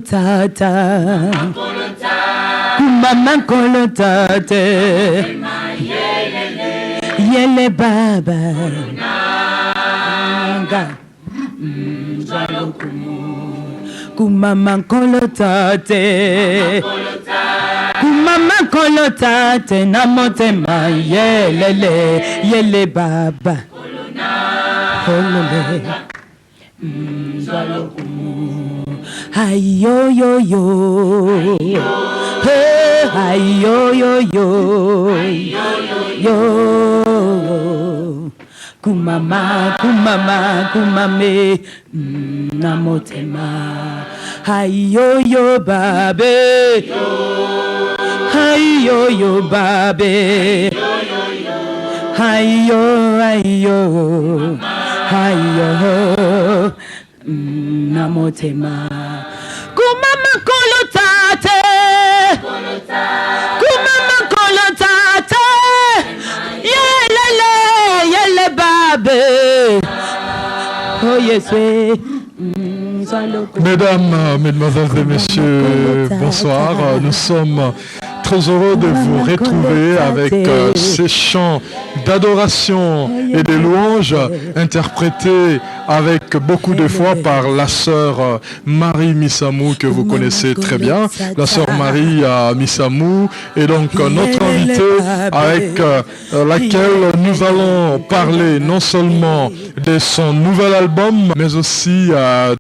Tata, kumama Nkolo Tata, yele baba nga kumama Nkolo Tate, kumama Nkolo Tate na motema yelele yele baba olole ayoyoyo ayoyoyo yo kumama kumama kumame na motema ayoyo babe ayoyo babe ayo ayo ayo na motema kumama Nkolo Tate, kumama Nkolo Tate, yelele yele babe oh Yesu. Mesdames, mesdemoiselles et messieurs, bonsoir. Nous sommes très heureux de vous retrouver avec ces chants d'adoration et de louanges interprétés avec beaucoup de foi par la sœur Marie Missamou que vous connaissez très bien. La sœur Marie Missamou est donc notre invitée avec laquelle nous allons parler non seulement de son nouvel album, mais aussi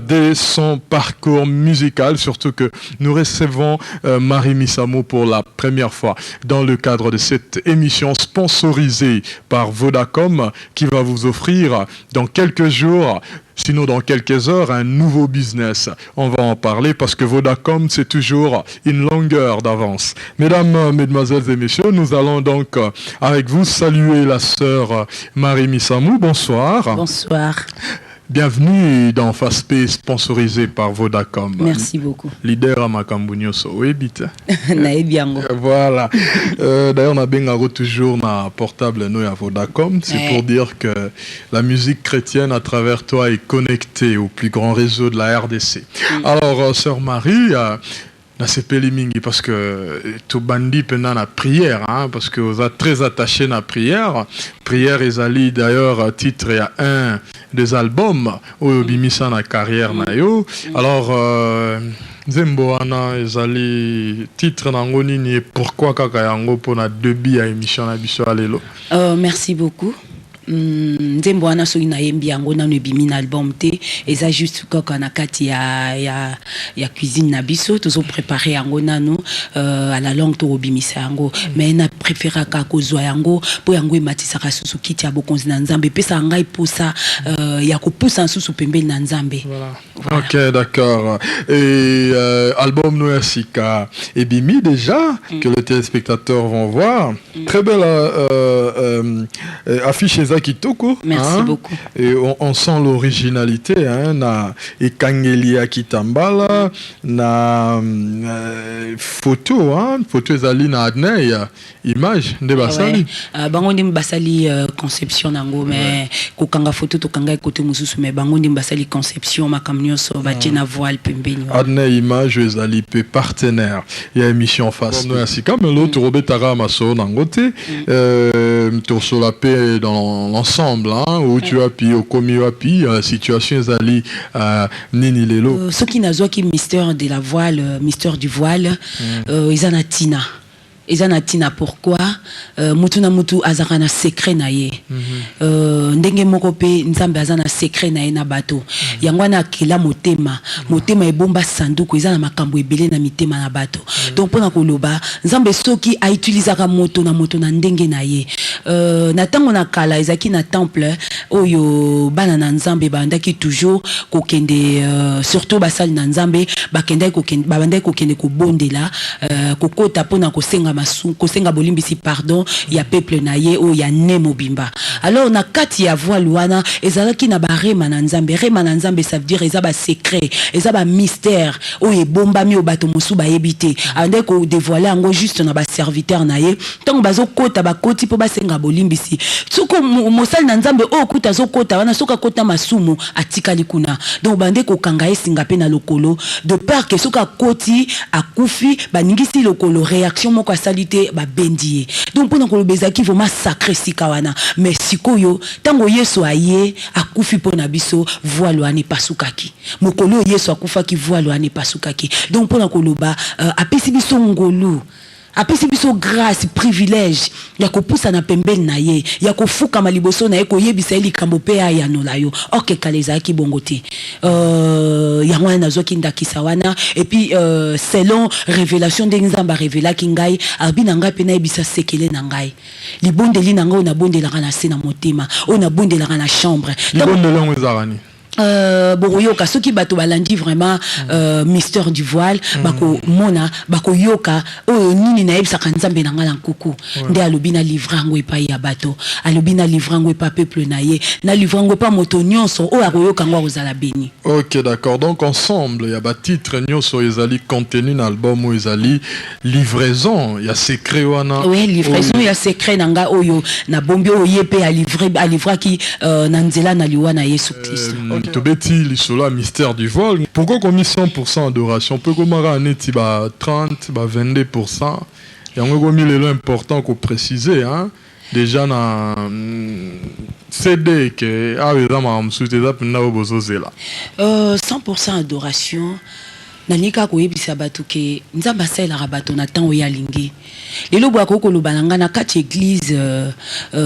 de son parcours musical, surtout que nous recevons Marie Missamou pour la première fois dans le cadre de cette émission sponsorisée par Vodacom qui va vous offrir dans quelques jours, sinon dans quelques heures, un nouveau business. On va en parler parce que Vodacom, c'est toujours une longueur d'avance. Mesdames, mesdemoiselles et messieurs, nous allons donc avec vous saluer la sœur Marie Missamou. Bonsoir. Bonsoir. Bienvenue dans Face P, sponsorisé par Vodacom. Merci beaucoup. Leader ya makambo nyonso, oyebi te. Nayebi yango. Voilà. D'ailleurs, on a toujours na portable na yo ya Vodacom. C'est pour dire que la musique chrétienne à travers toi est connectée au plus grand réseau de la RDC. Alors, sœur Marie, nasepeli mingi parce que tobandi mpenza na prière, hein, parce que oza très attaché na prière. Prière ezali d'ailleurs titre ya un des albums oyo obimisa na carrière na yo. Alors nzembo wana ezali titre nango nini et pourquoi kaka yango mpona début ya émission na biso ya lelo? Merci beaucoup. Nzembo wana, soki nayembi yango, nano ebimi na album te, eza juste kaka na kati ya cuisine na biso. Tozoprépare yango nano à la longue tokobimisa yango. Mais na préféraka kozwa yango mpo yango ematisaka susu kiti ya bokonzi na Nzambe, epesaka ngai mposa ya kopusa nsusu pembeni na Nzambe. Voilà. Voilà. Ok, d'accord. Et album na yo ya sika ebimi déjà, que les téléspectateurs vont voir. Très belle affiche eza kitoko. Merci hein. beaucoup. Et on sent l'originalité, hein, na ekangeli ya kitambala, na photo, hein, photo ezali na Adney, image nde basali. Ouais. Bango nde basali conception nango, mais kokanga photo tokanga ekote mosusu, mais bango nde basali conception, makambo nyonso batie na voile pembeni wana. Adney Image ezali pe partenaire ya émission Face ya sika, mais l'autre robetaka masolo nango te, tosola pe dans l'ensemble, hein, où tu as pi okomi wapi, situation ezali nini lelo? Soki nazwaki mystère de la voile, mystère du voile, eza na ntina, eza na ntina. Pourquoi? Mutu na mutu azalaka na secret na ye. Ndenge moko mpe Nzambe aza na secret na ye na bato. Yango wana akela motema. Motema ebomba sanduku, eza na makambo ebele na mitema na bato. Donc mpona koloba, Nzambe soki autilisaka moto na moto na ndenge na ye. Na ntango na kala, ezalaki na temple oyo bana na Nzambe bandaki toujours kokende, surtout basali na Nzambe bakendaki kokende, babandaki kokende kobondela, kokota mpona kosenga masu, kosenga bolimbisi, pardon ya peuple na ye oyo ya ne mobimba. Alors na kati ya voile wana ezalaki na barema na Nzambe. Rema na Nzambe, ça veut dire eza basecret, eza bamystère oyo ebombami, oyo bato mosusu bayebi te. Abandaki kodévoile yango juste na baserviteur na ye ntango bazokota, bakoti mpo basenga. Kosenga bolimbisi. Soki mosali na Nzambe oyo kuta azokota wana, soki akota masumu, atikali kuna. Donc bande kokanga ye singa mpe na lokolo, de peur que soki akoti, akufi, baningisi lokolo, réaction moko asali te, babendi ye. Donc mpona koloba, ezalaki vraiment sacré sika wana. Mais sikoyo, ntango Yesu aye, akufi mpo na biso, voile wana epasukaki. Mokolo oyo Yesu akufaki, voile wana epasukaki. Donc mpona koloba, apesi biso ngolu, apesi biso grâce, privilège ya kopusana pembeni na ye, ya kofukama liboso na ye, koyebisa ye likambo mpe ayanola yo. Ok, kala ezalaki bongo te. Yango wana nazwaki ndakisa wana. Et puis selon révélation, ndenge Nzambe arevelaki ngai, alobi na ngai mpe nayebisa sekele na ngai, libondeli na ngai oyo nabondelaka na se na motema, oyo nabondelaka na chambre. Libondeli yango ezalaka nini? Bokoyoka soki bato balandi vraiment mystère du voile, bakomona, bakoyoka oyo nini nayebisaka Nzambe na ngai na nkuku. Nde alobi na livre yango epai ya bato, alobi na livre yango epai peuple na ye, na livre yango epai moto nyonso oyo akoyoka yango akozala béni. Ok, d'accord. Donc ensemble ya batitre nyonso ezali contenu na album oyo ezali livraison ya secret wana. Oui, livraison ya secret na ngai oyo nabombi, oyo ye mpe alivraki na nzela na liwa na Yesu Kristo. Tobeti lisolo ya mystère du voile. Pourquoi komi 100% adoration mpe komaka neti ba 30, ba 22%? Yango ekomi lelo important kopréciser, hein? Déjà na CD ke awa eza makambo mosusu te, eza mpenza oyo bozozela. 100% adoration, nalingi kaka koyebisa bato ke Nzambe asalelaka bato na ntango oyo alingi. Lelo boye akoki koloba na ngai na kati église,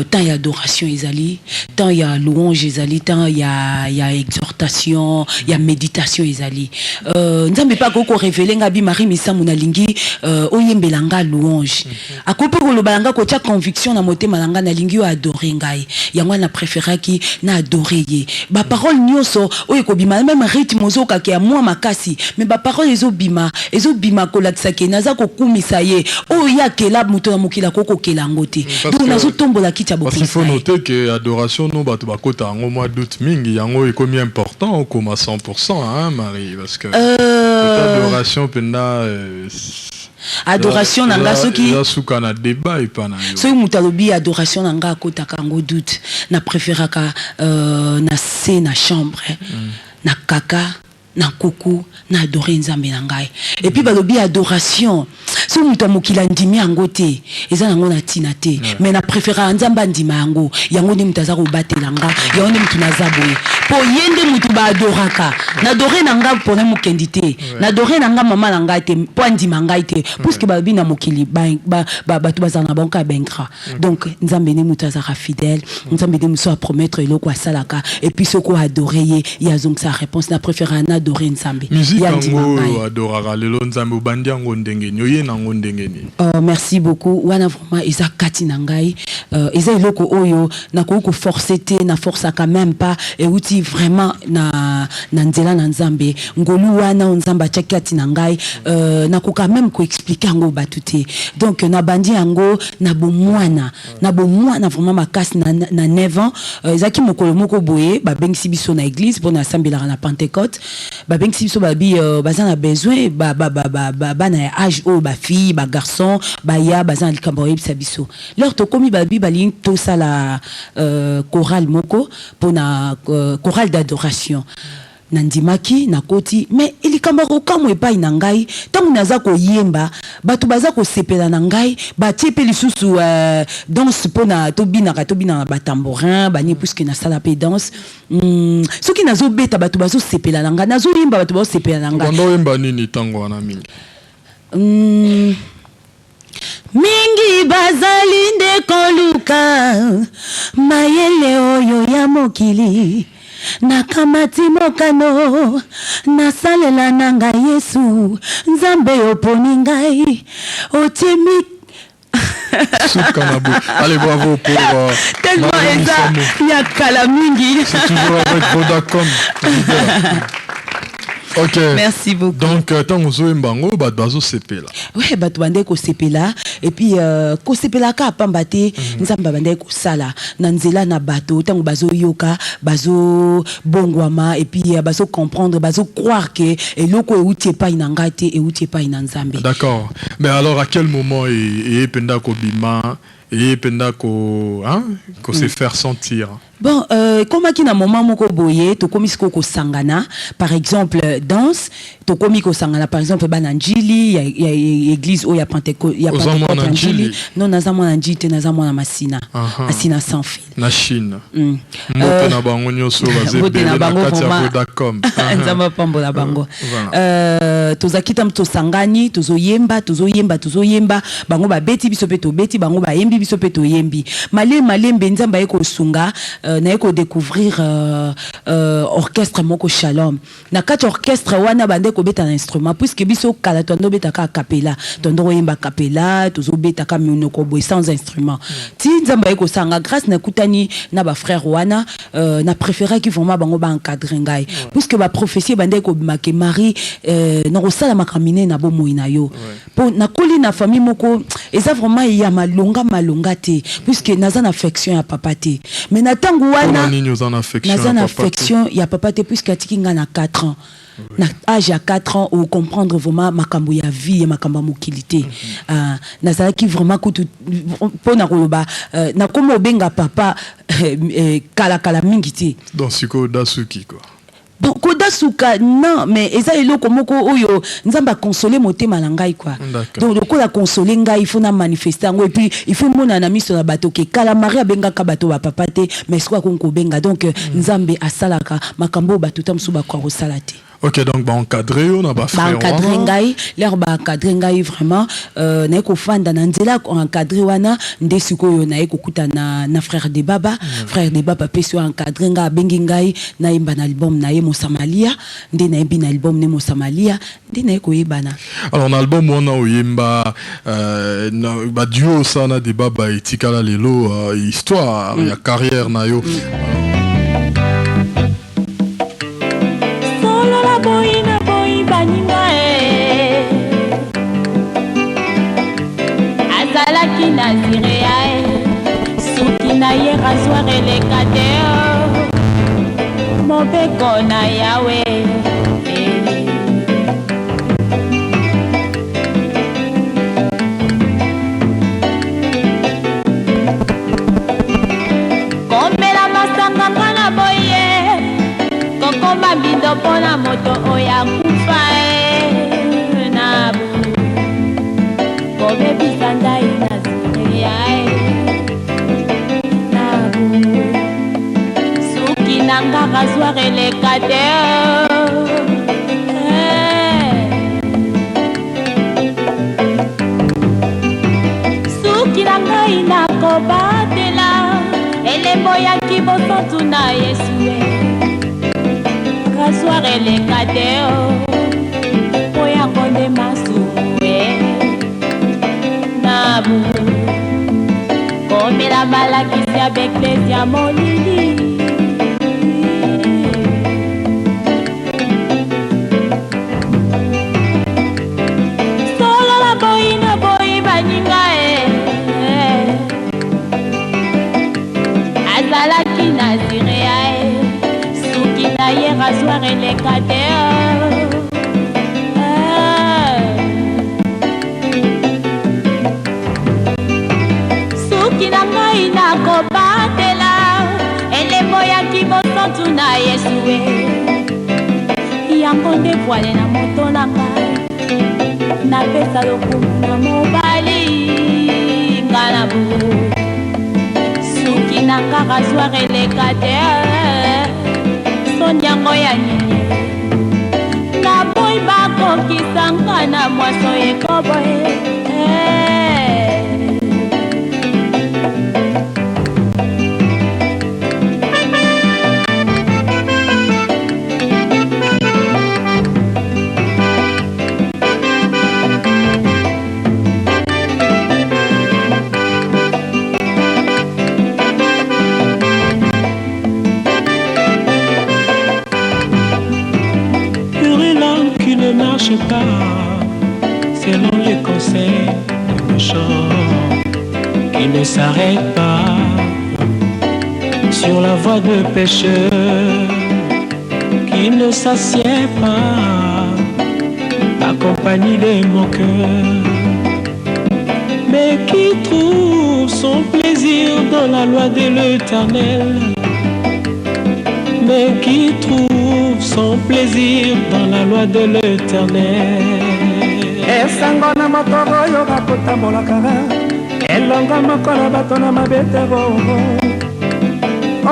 temps ya adoration ezali, temps ya louange ezali, temps ya exhortation, ya méditation ezali. Nzambe mpe akoki korévéler ngai bi Marie Misamu, nalingi oyembela nga louange. Akoki mpe koloba na ngai, kotia conviction na motema na ngai, nalingi oyo adore ngai. Yango wana napréféraki na adore ye. Baparole nyonso oyo ekobima, même rythme ozokaka ya mwa makasi, mais baparole ezobima, ezobima kolakisa ke naza kokumisa ye oyo ye akela. Moto na mokili akoki kokela yango te. Donc nazotombola kiti ya. Parce qu'il faut noter que adoration no, bato bakota yango mwa doute mingi. Yango ekomi important okoma 100%, hein, Marie, parce que adoration mpenza Adoration na nga, soki eza suka na débat epa na yo. Soki moto alobi adoration na nga akotaka yango doute, na préféraka na se na chambre, na kaka na nkuku, na adore Nzambe na ngai. Et puis balobi adoration, soki moto ya mokili andimi yango te, eza nango na ntina te. Mais na préféraka Nzambe andima yango. Yango nde moto aza kobatela nga, yango nde moto naza boye mpo ye nde moto baadoraka. Naadore na nga mpona mokendi te, naadore na nga mama na ngai te mpo andima ngai te, puisque balobi na mokili bato bazala na bango kaka baingrat. Donc Nzambe nde moto azalaka fidèle, Nzambe nde moto apromettre eloko asalaka. Et puis soki oadore ye, ye azongisa réponse. Na préféraka na adore Nzambe. Musique yango oyo adoraka lelo Nzambe, obandi yango ndenge nini? Oye nango ndenge nini? Merci beaucoup. Wana vraiment eza kati na ngai, eza eloko oyo nakoki koforce te, na forçaka même pas. Euti vraiment na nzela na Nzambe. Ngolu wana oyo Nzambe atiaki kati na ngai, nakoka même koexpliquer yango bato te. Donc nabandi yango na bomwana, na bomwana vraiment makasi, na 9 ans. Ezalaki mokolo moko boye, babengisi biso na église mpo nasambelaka na Pentecôte. Babengisi biso, babi baza na besoin bana ya âge oyo, bafille, bagarçon, baya, baza na likambo bayebisa biso. Lors tokomi, babi balingi tosala chorale moko mpona chorale d'adoration. Nandimaki, nakoti. Mais likambo ya kokamwa epai na ngai, ntango naza koyemba, bato baza kosepela na ngai. Batie mpe lisusu danse mpona tobinaka, tobinaka batambourin bani, puisque nasala mpe danse. Soki nazobeta, bato bazosepela na ngai, nazoyemba, bato bazosepela na ngai. Banda oyemba nini ntango wana mingi? Mingi bazali nde koluka mayele oyo ya mokili. Nakamati mokano, nasalela na ngai Yesu. Nzambe, oponi ngai, otiemi Suka na bout. Allez, bravo pour Tellement Marie eza Misamu. Ya kala mingi. C'est toujours avec Vodacom. Ok. Merci beaucoup. Donc ntango ozoyemba yango, bato bazosepela? Ouais, bato bandeki kosepela. Et puis kosepelaka pamba te. Nzambe abandaki kosala na nzela na bato. Ntango bazoyoka, bazobongwama, et puis bazocomprendre, bazocroire ke eloko euti epai na ngai te, euti epai na Nzambe. D'accord, mais alors à quel moment eye mpenza kobima, eye mpenza ko, hein, ko se faire sentir? Bon, ekomaki na moment moko boye, tokomi sikoyo kosangana, par exemple danse, tokomi kosangana, par exemple bana Njili ya église oyo ya ya Oza Pentecôte mwana ya Njili. Njili? Non, naza mwana Njili te, naza mwana Masina. Masina sans fil. Na Chine. Mbote na bango nyonso baza Mbote ebele na na bango kati ya vraiment. Vodacom. Nzambe apambola bango. Voilà. Tozalaki ntango tosangani, tozoyemba, tozoyemba, tozoyemba, bango babeti, biso mpe tobeti, bango bayembi, biso mpe toyembi. Malembe malembe, Nzambe aye kosunga, naye kodécouvrir orchestre moko, Shalom. Na kati ya orchestre wana, bande kobeta na instrument, puisque biso kala tondo obetaka kapela, tondo koyemba kapela, tozobetaka minoko boye sans instrument. Ti Nzambe aye kosanga grâce, nakutani na bafrère wana, na préféraki vraiment bango baencadre ngai, puisque baprophétie ebandaki kobima ke Marie, nakosala makambo minene na bomoi na yo, mpo nakoli na famille moko eza vraiment ya malonga malonga te, puisque naza na affection ya papa te. Mais na ntango Mpona wana nini oza na affection naza ya na papa te? affection ya papa te, puisque atiki ngai na 4 ans. Na âge ya 4 ans, ocomprendre vraiment makambo ya vie, ya makambo ya mokili te. Nazalaki vraiment kutu, mpo na koloba, nakomi obenga papa kalakala mingi te. Donc sikoyo dasuki quoi? Bon, kodasuka non, mais eza eloko moko oyo Nzambe akonsole motema na ngai quoi. Donc lokola akonsole ngai, il faut na manifeste yango, et puis il faut mona na miso na bato ke kala Marie abengaka bato bapapa te, mais sikoyo akomi kobenga. Donc Nzambe asalaka makambo oyo bato ta mosusu bakoka kosala te. Ok, donc baencadre yo na bafrère Baencadre wana. ngai. Lere baencadre ngai vraiment, naye kofanda na nzela encadre wana nde sikoyo naye kokuta na frère de baba. Frère de baba apesi oyo encadre ngai, abengi ngai nayemba na album na ye Mosamalia. Nde nayembi na album ne Mosamalia, nde naye koyebana. Alors na album wana oyemba baduo osala na de baba etikala lelo histoire ya carrière na yo. Solola boyi na boyi baninga e, azalaki nazirea e, suki na ye rasoir eleka te o, mobeko na Yawe e. Komela masanga nga na boye, kokoma mbindo mpona moto oyo akufa e, nabu kobebisa ndai na zirea e, nabu suki na nga rasoir eleka te o. Eh. Suki na ngai nakobatela elembo ya kibosantu na Yesu e, rasoir eleka te o, po yango nde masumu e, nabu komela malakisi ya baeklezia molili. Solola boyi na boyi baninga e, azalaki nazirea e, suki na ye rasoir eleka te o. Eh. Suki na ngai nakobatela elembo ya kibosantu na Yesu e, yango nde voile na moto na ngai, napesa lokumu na mobali nga na bu suki na nga rasoir eleka te, soni yango ya nini? Naboyi bakokisa nga na mwaso ekobo e. Eh. pas selon les conseils des méchants, qui ne s'arrête pas sur la voie de pécheurs, qui ne s'assied pas la compagnie des moqueurs, mais qui trouve son plaisir dans la loi de l'Éternel, mais qui trouve son plaisir dans la loi de l'Éternel. Esango na moto oyo bakotambolaka elongo moko na bato na mabe te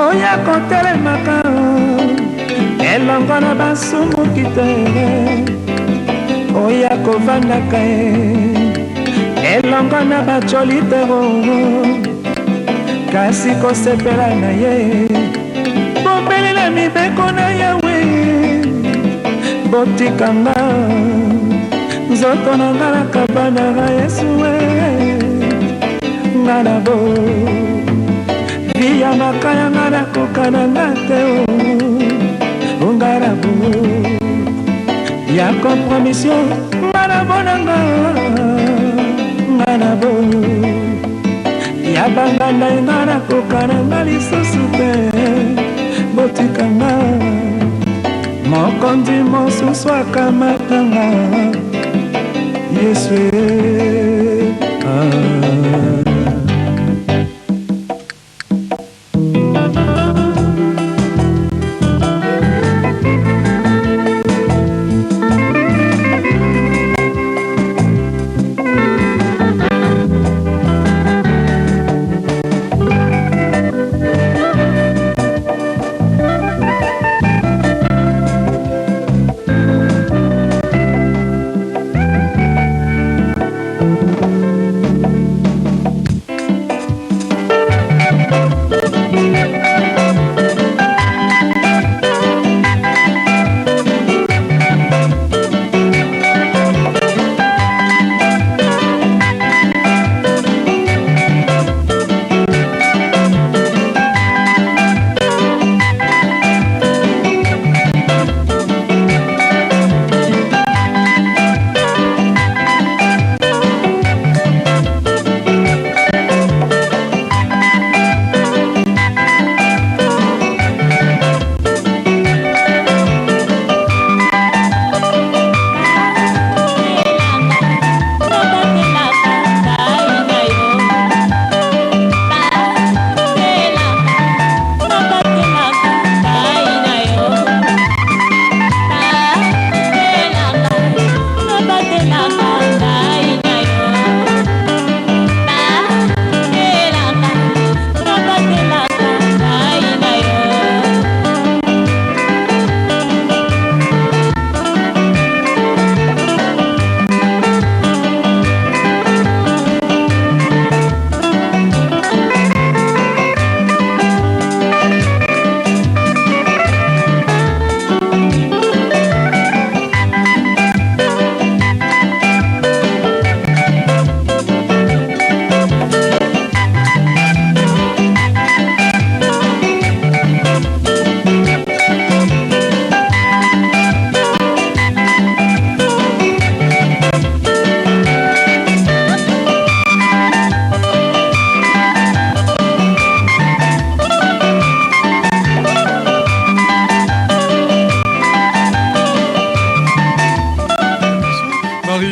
oyo akotelemaka elongo na basumuki te oyo akovandaka elongo na bajoli te kasi kosepela na ye bobelela mibeko na Yawe botikanga nzoto na nga nakabanaka Yesu nga na bo vi ya makaya nga nakoka na nga te o nga na bo ya compromission nga na bo na nga nga na bo ya banganda nga nakoka na nga lisusu te botikanga mokonzi mosusu akamatanga Yesu ah.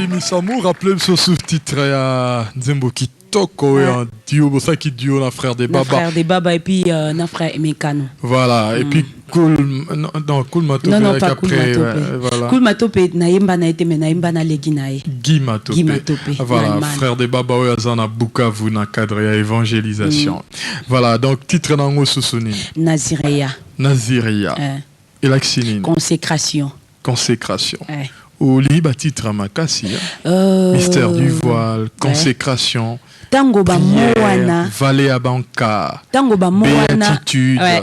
Misamou, rappelez ce sous-titre ya nzembo kitoko ya duo bosaki duo na frère des Na Baba. frère des Baba et puis na frère Emekano. Voilà, et puis Cool non, non Cool Matope Non, non, avec pas Cool après, Matope. ouais, voilà. Cool Matope nayemba na ye te mais nayemba na leki na ye. Guy Matope. Guy Matope, Voilà, na Allemagne. frère des Baba oyo aza na Bukavu na cadre ya évangélisation. Voilà, donc titre nango susu nini? Nazirea. Naziria. Elakisi nini? Consécration. Consécration. Ouais. Olingi batitre makasi hein? Mystère du voile, consécration, Tango ba prière, mowana. vallée à Banca, Tango ba mowana. béatitude. Ouais.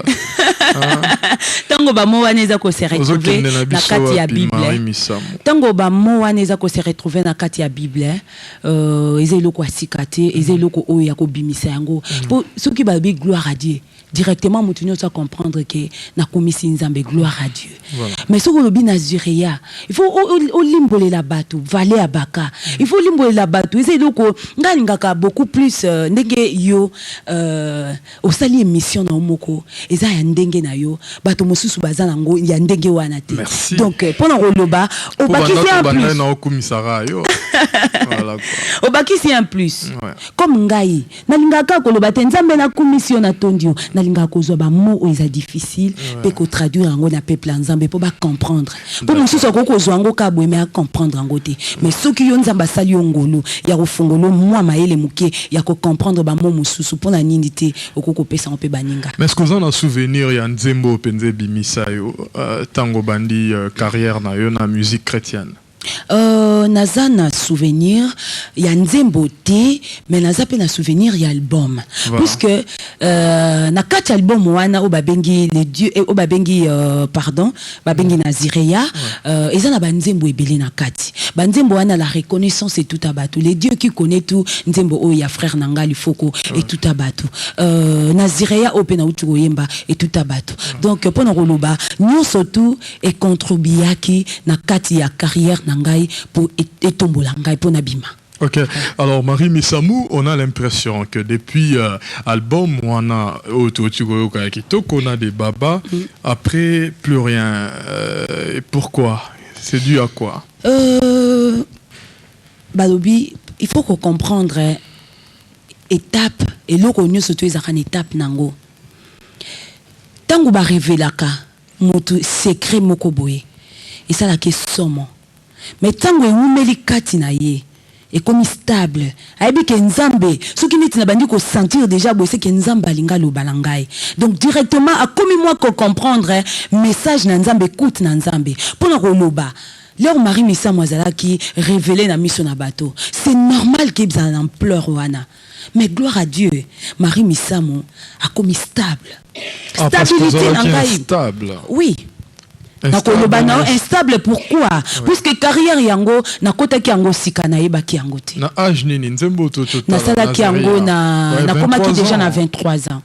Tango ba mowana eza ko se retrouver Ozokende na na biso kati ya wapi, Bible. Marie Misamu? Ntango bamo wana eza ko se retrouver na kati ya Bible, eza eloko ya sika te, eza eloko oyo ya kobimisa yango. Po soki balobi gloire à Dieu, Directement moto nyonso acomprendre ke nakomisi Nzambe, gloire à Dieu. Voilà. Mais soki olobi Nazirea, il faut olimbolela bato vallée ya Baka, il faut olimbolela bato. Eza eloko ngai alingaka beaucoup plus, ndenge yo osali émission na yo moko, eza ya ndenge na yo, bato mosusu baza nango ya ndenge wana te. Merci. Donc mpona koloba, obakisi un plus. Na okumisaka yo, voilà quoi. Obakisi un plus. Comme ngai nalingaka koloba te Nzambe nakumisi yo, natondi yo, nalingaka kozwa bamots oyo eza difficile mpe kotraduire yango na peuple ya Nzambe mpo bacomprendre, mpo mosusu akoki kozwa yango ka boye, mais acomprendre yango te. Mais soki yo Nzambe asali yo ngolu ya kofongola mwa mayele moke ya kocomprendre bamots mosusu, mpo na nini te okoki kopesa yango mpe baninga? Mais est-ce que oza na souvenir ya nzembo oyo mpenza ebimisa yo ntango obandi carrière na yo na musique chrétienne? Naza na souvenir ya nzembo te, mais naza mpe na souvenir ya album. Puisque na kati ya album wana oyo babengi le Dieu, oyo babengi pardon, babengi Nazirea, eza na banzembo ebele na kati. Banzembo wana, la reconnaissance etuta bato, le Dieu qui connaît tout, nzembo oyo ya frère na ngai Lifoko, etuta bato, Nazirea oyo mpe nauti koyemba etuta bato. Donc mpo na koloba, nyonso tu econtribuaki na kati ya carrière na ngai mpo etombola ngai mpo nabima. Ok, alors Marie Misamu, on a l'impression que depuis album wana oyo kitoko na des baba, après plus rien. Et pourquoi? C'est dû à quoi? Balobi, il faut qu'on comprendre étape, eloko nyonso to ezalaka na étape nango. Ntango barevelaka moto secret moko boye, esalaka esomo, mais ntango ewumeli kati na ye, ekomi stable, ayebi ke Nzambe, soki neti na bandi kosentir déjà boye, seke Nzambe alingi aloba na ngai. Donc directement akomi mwa kocomprendre message na Nzambe, écoute na Nzambe. Mpona koloba, l'heure Marie Misamu azalaki révélé na miso na bato, c'est normal ke ezala na ampleur wana. Mais gloire à Dieu, Marie Misamu akomi stable. Ah, stabilité na ngai. Stable. Oui, nakoloba na yo instable. Pourquoi? Puisque carrière yango nakotaki yango sika, nayebaki yango te. Na âge nini nzembo? Nasalaki yango na nakomaki déjà na 23 ans.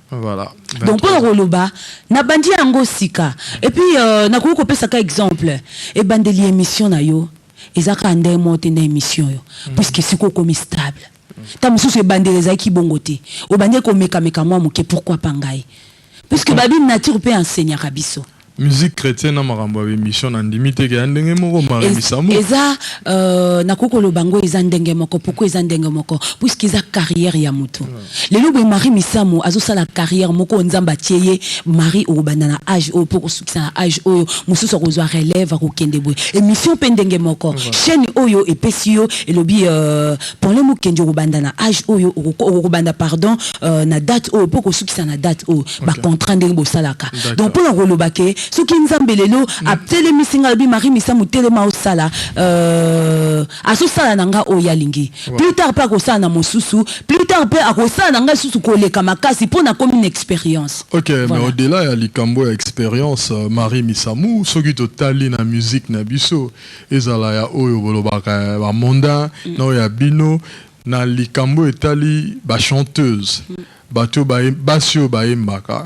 Donc mpona koloba, nabandi yango sika. Et puis nakoki kopesaka exemple, ebandeli émission na yo eza kaka ndenge moko te na émission oyo, puisque sikoyo okomi stable. Ta mosusu ebandeli ezalaki bongo te, obandi komekameka mwa moke. Pourquoi pas ngai? Puisque babi nature mpe enseignaka biso. Musique chrétienne na makambo ya émission, na ndimi te ke ya ndenge moko, Marie Misamu. Eza nakoki koloba ngo eza ndenge moko. Pourquoi eza ndenge moko? Puisque eza carrière ya motu. Lelo boye Marie Misamu azosala carrière moko oyo Nzambe atie ye: Marie, okobanda na âge oyo mpo kosukisa na âge oyo. Mosusu akozwa relève, akokende boye. Émission mpe ndenge moko, chaîne oyo epesi yo, elobi Problème Mokendi, okobanda na âge oyo, okobanda, pardon, na date oyo mpo kosukisa na date oyo. Bacontrat ndenge bosalaka. Donc mpona koloba ke soki Nzambe lelo atelemisi nga, alobi: Marie Misamu, telema osala, azosala na nga oyo alingi. Plus tard mpe akosala na mosusu, plus tard mpe akosala na ngai lisusu koleka makasi mpo nakomi na expérience. Ok. Voilà. Mais au-delà ya likambo ya expérience, Marie Misamu, soki totali na musique na biso, ezala ya oyo bolobaka bamondain na oyo ya bino, na likambo etali bachanteuse, bato basi oyo bayembaka,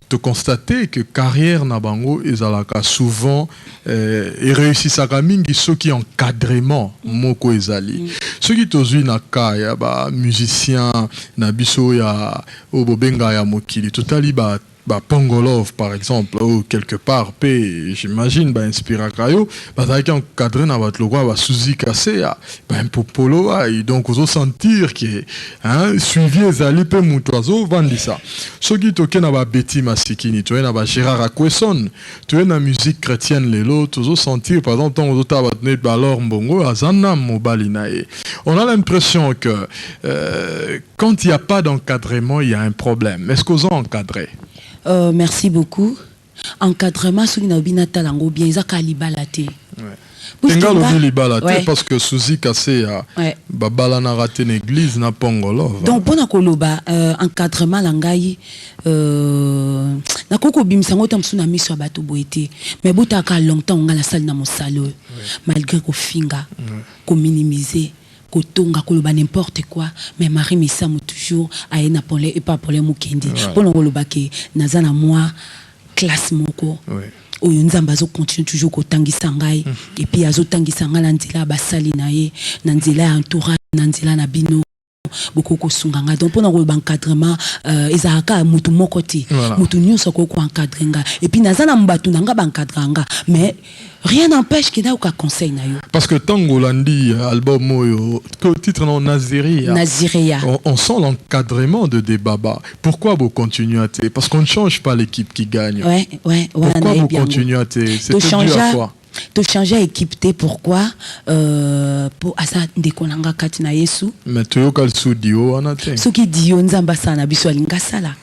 toconstate que carrière na bango ezalaka souvent eréussisaka mingi soki encadrement moko ezali. Soki tozwi na ka ya bamusicien na biso ya oyo bobenga ya mokili, totali ba Pongolov par exemple, oyo quelque part mpe j'imagine bainspiraka yo, bazalaki encadré na bato lokola basuzi Kaseya, baimpopolo ai. Donc ozosentir ke, hein, suivi ezali mpe moto azovandisa. Soki toke na babeti Masikini, toye na bagérard Akweson, toye na musique chrétienne lelo, tozosentir par exemple ntango ozotala bato neti balor Mbongo, aza na mobali na ye, on a l'impression que quand il n'y a pas d'encadrement, il y a un problème. Est-ce qu'oza encadré? Merci beaucoup. Encadrement, soki nalobi natala yango bien, eza kaka libala te. Puisque Tenga alobi libala te, parce que Suzi Kaseya babalanaka te na église na Pongolov. Donc mpona koloba, encadrement na ngai, nakoki kobimisa yango ta mosusu na miso ya bato boye te, mais botaka longtemps ngai nasali na mosala oyo, malgré kofinga, kominimize. Kotonga, koloba n'importe quoi, mais Marie Misamu toujours aye na pole epa Pole Mukendi mpona koloba ke naza na mwa classe moko oyo Nzambe azocontinue toujours kotangisa ngai. Et puis azotangisa ngai na nzela ya basali na ye, na nzela ya entourage, na nzela na bino bokoki kosunga ngai. Donc mpona koloba encadrement, ezalaka motu moko te. Motu nyonso akoki koencadre nga. Et puis naza na bato na nga baencadre nga, mais rien n'empêche ke nayoka conseil na yo. Parce que tango olandi album oyo, titre non Naziria. Naziria. On sent l'encadrement de Debaba. Pourquoi vous continuez à te? Parce qu'on ne change pas l'équipe qui gagne. Ouais. Pourquoi vous continuez à te? C'était dû à quoi? Tochange équipe te. Pourquoi? Po aza ndeko na nga kati na Yesu. Mais toyoka lisusu dio wana te. Soki dio Nzambe asala na biso, alingi asala.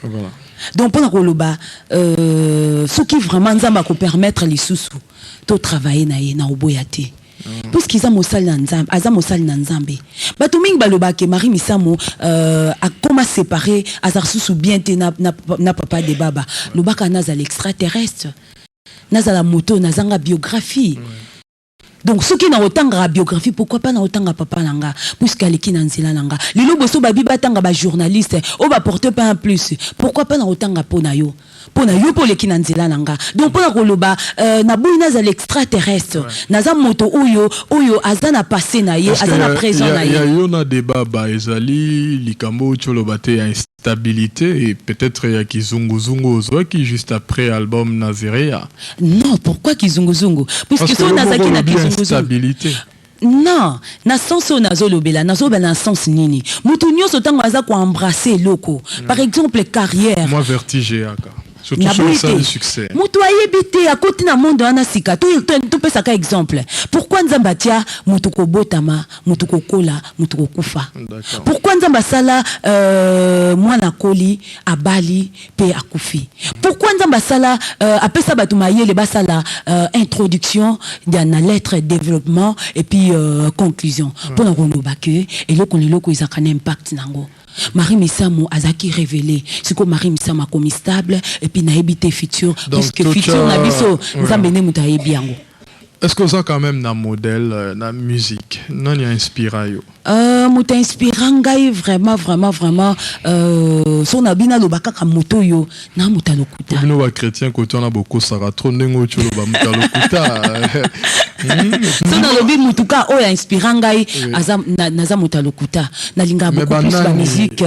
Donc mpona koloba, soki vraiment Nzambe akopermettre lisusu totravaille na ye, na oboya te, puisque eza mosali na Nzambe, aza mosali na Nzambe. Bato mingi balobaka Marie Misamu akoma séparé, aza lisusu bien te na papa de baba. Lobaka nazala extraterrestre, nazala moto nazanga biographie. Donc soki na otangaka biographie, pourquoi pas na otanga papa na nga, puisque aleki na nzela na nga. Lelo boso babi batanga bajournaliste oyo baporte pas un plus, pourquoi pas na otanga mpo na yo, mpo na yo mpo oleki na nzela na nga. Donc mpona koloba, naboyi nazala extraterrestre. Naza moto oyo aza na passé na ye, aza na présent na ye. Ya yo na Debaba ezali likambo oyo oloba te ya instabilité et peut-être ya kizunguzungu ozwaki juste après album Nazirea? Non, pourquoi kizunguzungu? Puisque so nazalaki na kizunguzungu instabilité. Non, na sens oyo nazolobela, nazolobela na sens nini? Motu nyonso ntango aza koembrasse eloko, par exemple carrière, Moi, vertige eyaka, surtout sur ça succès. Moto ayebi te, akoti na monde wana sika. Topesaka exemple: pourquoi Nzambe atia moto kobotama, moto kokola, moto kokufa? Pourquoi Nzambe asala mwana akoli, abali mpe akufi? Pourquoi Nzambe asala, apesa bato mayele basala introduction na lettre, développement et puis conclusion? Mpona koloba ke eloko na eloko ezalaka na impact nango. Marie Misamu azalaki révélé, sikoyo Marie Misamu akomi stable et puis nayebi te futur, puisque futur na biso, Nzambe nde moto ayebi yango. Est-ce que oza quand même na modèle na musique? Nani ainspira yo? Moto ainspira ngai vraiment, vraiment, vraiment, so na bino aloba kaka moto oyo na moto alokuta. Bino bachrétien kote wana bokosaka trop ndenge oyo oloba moto alokuta. So nalobi motuka oyo ainspira ngai, aza naza moto alokuta. Nalingaka beaucoup plus bamusique,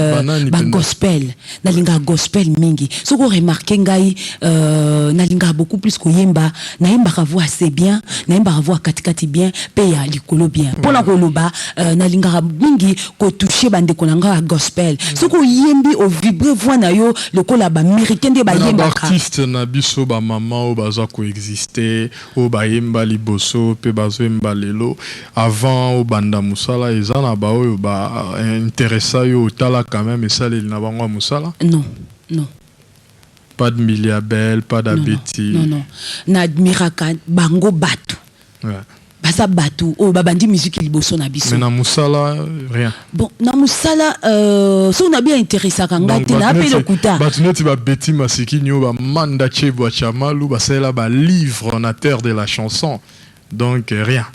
bagospel. Nalingaka gospel mingi. Soki oremarke ngai, nalingaka beaucoup plus koyemba. Nayembaka voix assez bien, nayembaka voix katikati bien mpe ya likolo bien. Mpona koloba, nalingaka mingi kotouche bandeko na ngai ya gospel. Soki oyembi, ovibre voix na yo lokola baaméricain nde bayembaka. Baartiste na biso, bamama oyo baza koexiste, oyo bayemba liboso mpe bazoyemba lelo, avant obanda mosala, eza na baoyo bainteresa yo, otala quand même esaleli na bango ya mosala? Non. Pas de Mbilia Bel, pas d'Abeti? Non, naadmiraka bango bato. Baza bato oyo babandi musique liboso na biso. Mais na mosala, rien? Bon, na mosala, soki na bi interesaka ngai te, na mpe lokuta. Bato neti babeti Masikini, oyo bamanda Chebwa Chamalu basalela balivre na terre de la chanson, donc rien?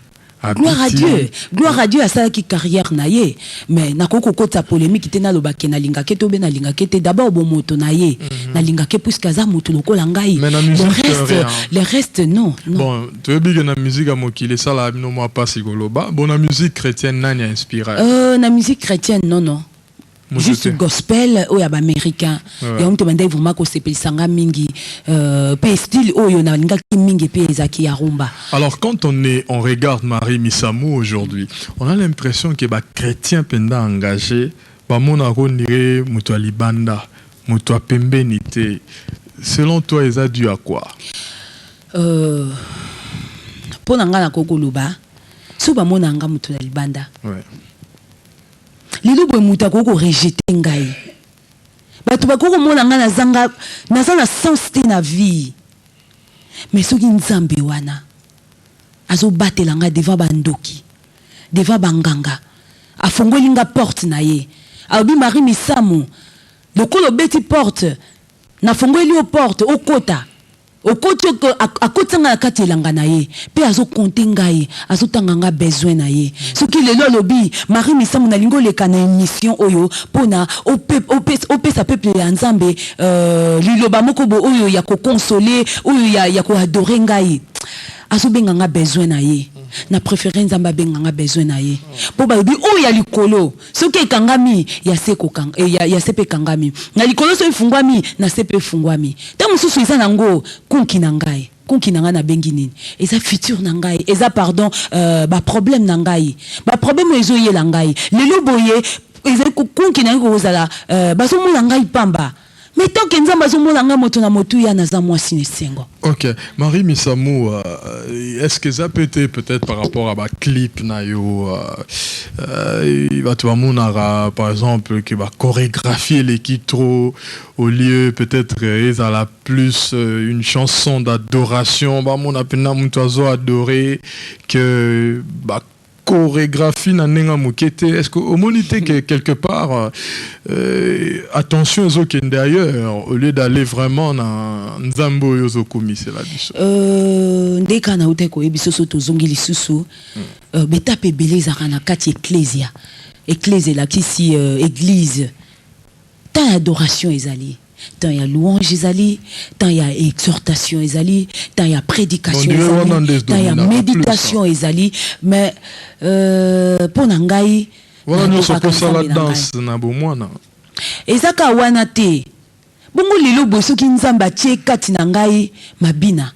Gloire à Dieu, gloire à Dieu. Asalaki carrière na ye, mais nakoki kokota polémique te. Nalobaki nalingaki te obe nalingaki te. D'abord bomoto na ye nalingaki, puisque aza moto lokola ngai. Le reste, le reste, non, non. Bon, toyebi ke na musique ya mokili esalaka bino mwa mpasi koloba. Bon, na musique chrétienne, nani ainspira? Na musique chrétienne, non, non, juste gospel oyo ya baaméricain. Yango moto bandai vraiment kosepelisa nga mingi, mpe style oyo nalingaki mingi mpe ezalaki ya rumba. Alors quand on regarde Marie Misamu aujourd'hui, on a l'impression que bachrétien mpenza engagé bamonaka on dirait moto ya libanda, moto ya pembeni te. Selon toi, eza dû à quoi? Mpo na ngai, nakoki koloba so bamona nga moto na libanda. Lelo boye moto akoki korejeter ngai, bato bakoki komona ngai nazanga, naza na sens te na vie, mais soki Nzambe wana azobatela ngai devant bandoki, devant banganga, afongoli nga porte na ye, alobi: "Marie Misamu, lokola obeti porte, nafongoli yo porte, okota." Okoti, akotisa ngai na kati elanga na ye mpe azokonte ngai, azotanga nga besoin na ye. Soki lelo alobi: "Marie Misamu, nalingi oleka na émission oyo mpona opesa peuple ya Nzambe liloba moko bo oyo ya koconsoler, oyo ya koadorer ngai", azobenga nga besoin na ye. Na préféré Nzambe abenga nga besoin na ye, mpo balobi oyo ya likolo soki ekangami, ya se ya se mpe ekangami na likolo, soki efungwami, na se mpe efungwami. Ntango mosusu eza nango kunki na ngai, kunki na ngai nabengi nini, eza futur na ngai, eza, pardon, baproblème na ngai, baproblème oyo ezoyela ngai lelo boye, ezali kunki na ngai kozala bazomona ngai pamba. Mais tant que Nzambe azomona ngai moto na motuya, naza mwasi na esengo. Ok. Marie Misamu, est-ce que ça peut être peut-être par rapport à ba clip na yo, bato bamonaka par exemple que ba chorégraphie eleki trop, au lieu peut-être ezala plus une chanson d'adoration, bamona mpenza moto azo adorer que ba chorégraphie na ndenge moke te? Est-ce que omoni te que quelque part attention ezokende ailleurs au lieu d'aller vraiment na Nzambe oyo ozokomisela biso? Nde kaka nauta koyebi soso, tozongi lisusu. Betape ebele ezalaka na kati ecclesia. Ecclesia elakisi église. Temps ya adoration ezali, temps ya louange ezali, temps ya exhortation ezali, temps ya prédication ezali, temps ya méditation ezali. Mais mpo na ngai, wana nyonso kosala danse na bomwana. Eza kaka wana te. Bongo lelo boye, soki Nzambe atie kati na ngai mabina,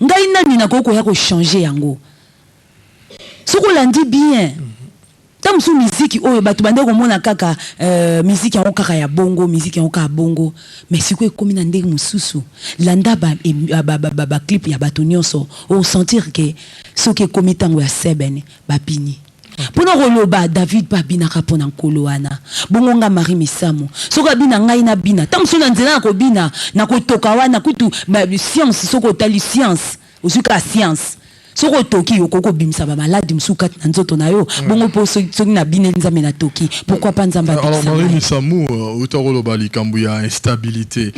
ngai nani nakoki koya kochanger yango? Soki olandi bien, ntango mosusu miziki oyo bato bande komona kaka miziki yango kaka ya bongo, miziki yango kaka bongo, mais sikoyo ekómi na ndenge mosusu. Landa baclip ba, ba, ba, ba ya bato nyonso, osentir ke soki ekómi ntango ya sebene, babini mpona koloba David mpe abinaka mpo na Nkolo wana. Bongo nga Marie Misamu, soki abina, ngai nabina. Ntango mosusu na nzela na kobina, na kotoka wana kutu science, soki otali science, ozwi kaka science, soki otoki, okoki kobimisa bamaladi mosusu kati na nzoto na yo. Bongo mpo soki nabineli Nzambe, natoki, pourquoi pas Nzambe? Alors Marie Misamu, outa koloba likambo ya instabilité,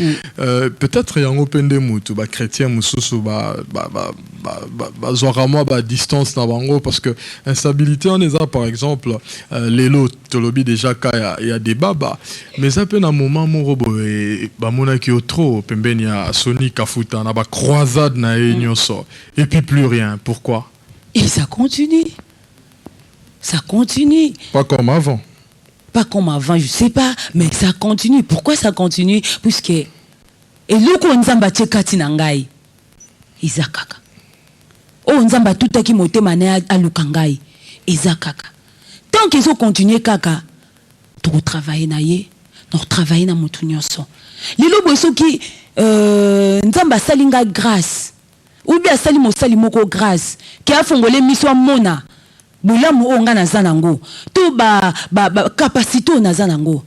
peut-être yango mpe nde mutu bachrétien mosusu bazwaka mwa badistance na bango, parce que instabilité wana eza, par exemple, lelo tolobi déjà ka ya debaba, mais eza mpe na moment moko boye bamonaki yo trop pembeni ya Soni Kafuta na bacroisade na ye nyonso, et puis plus rien. Pourquoi? Et ça continue, ça continue. Pas comme avant. Pas comme avant, je sais pas, mais ça continue. Pourquoi ça continue? Puisque eloko Nzambe atie kati na ngai eza kaka oyo Nzambe atutaki motema na ye aluka ngai, eza kaka. Tant que ezocontinue kaka, tokotravaille na ye, nakotravaille na motu nyonso. Lelo boye, soki Nzambe asali ngai grâce, ubi asali mosali moko grâce ke afongole miso, amona bolamu oyo ngai naza nango to bacapacité oyo naza nango,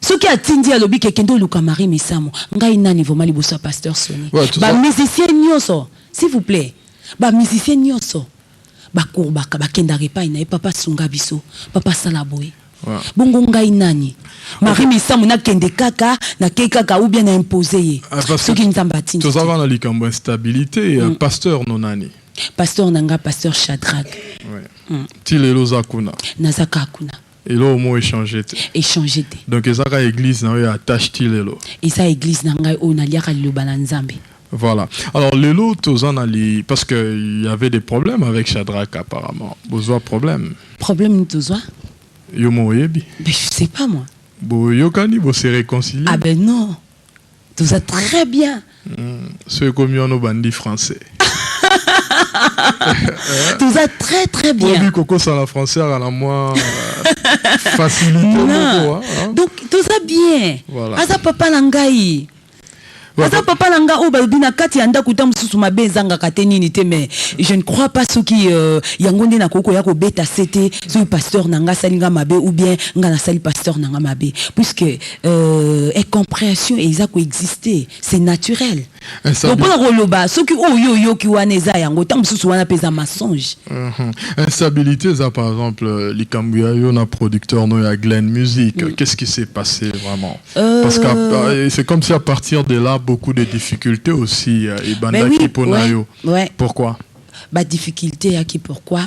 soki atindi, alobi ke kende oluka Marie Misamu, ngai nani vraiment liboso ya pasteur Soni? Ouais, tout ça. Bamusicien nyonso, s'il vous plaît, bamusicien nyonso bakurbaka, bakendaka epai na ye: "Papa, sunga biso, papa, sala boye." Bongo ngai nani, Marie Misamu, nakende kaka, nakei kaka, ou bien na impose ye? Ah, parce que soki Nzambe atindi te. Tozalaka na likambo instabilité. Pasteur no nani? Pasteur na nga, pasteur Shadrack. Ouais. Ti lelo oza kuna? Naza kaka kuna. Eloko mo échange te? Échange te. Donc ezaka église na oyo attache ti lelo? Eza église na ngai oyo naliaka liloba na Nzambe. Voilà. Alors lelo toza na li, parce que il y avait des problèmes avec Shadrach apparemment. Bozwa problème? Problème nini tozwa? Yo mo oyebi. Mais je sais pas, moi. Boyokani, bo se réconcilier? Ah ben non, toza très bien. So ekomi wana, obandi français. Toza très très bien. Oyebi kokosala français aka na mwa facilité Non. moko, hein, hein? Donc toza bien. Voilà. Aza papa na ngai. Aza papa na ngai oyo balobi na kati ya ndako ta mosusu mabe ezangaka te, nini te, mais je ne crois pas soki yango nde nakoki koya kobeta se te soki pasteur na ngai asali nga mabe ou bien ngai nasali pasteur na nga mabe, puisque incompréhension eza koexister, c'est naturel. Donc mpona koloba soki oyo oyoki wana eza yango, ntango mosusu wana mpe eza mensonge. Instabilité eza, par exemple, likambo ya yo na producteur no ya Glen Music. Qu'est-ce qui s'est passé vraiment? Parce que c'est comme si à partir de là, beaucoup de difficultés aussi ebandaki mpona yo. Pourquoi? Badifficulté eyaki pourquoi?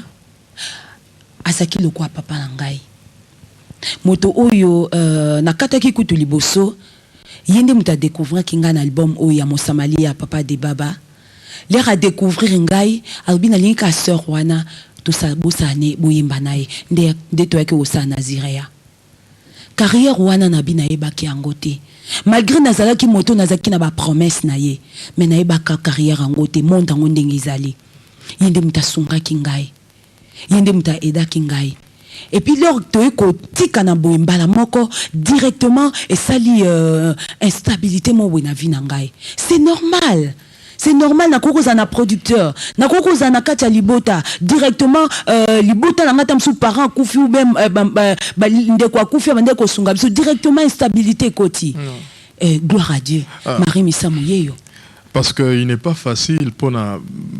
Azalaki lokola papa na ngai, moto oyo nakataki kutu liboso. Ye nde moto adécouvraki ngai na album oyo ya Mosamali ya Papa de Baba. L'heure adécouvrir ngai, alobi: "Nalingi ka sœur wana, bosala ne boyemba na ye." Nde toyaki kosala na Zirea. Carrière wana na bi nayebaki yango te, malgré nazalaki moto, nazalaki na bapromesse na ye, mais nayebaka carrière yango te, monde yango ndenge ezali. Ye nde moto asungaki ngai, ye nde moto aaidaki ngai. Et puis lors toye kotika na boye, mbala moko directement esali instabilité moko boye na vie na ngai. C'est normal, c'est normal. Nakoki kozala na producteur, nakoki kozala na kati ya libota directement, libota na ngai, ta mosusu parent akufi ou bien ndeko akufi, abandeki kosunga biso, directement instabilité ekoti. Gloire à Dieu. Ah. Marie Misamu yeyo. Parce que il n'est pas facile pour na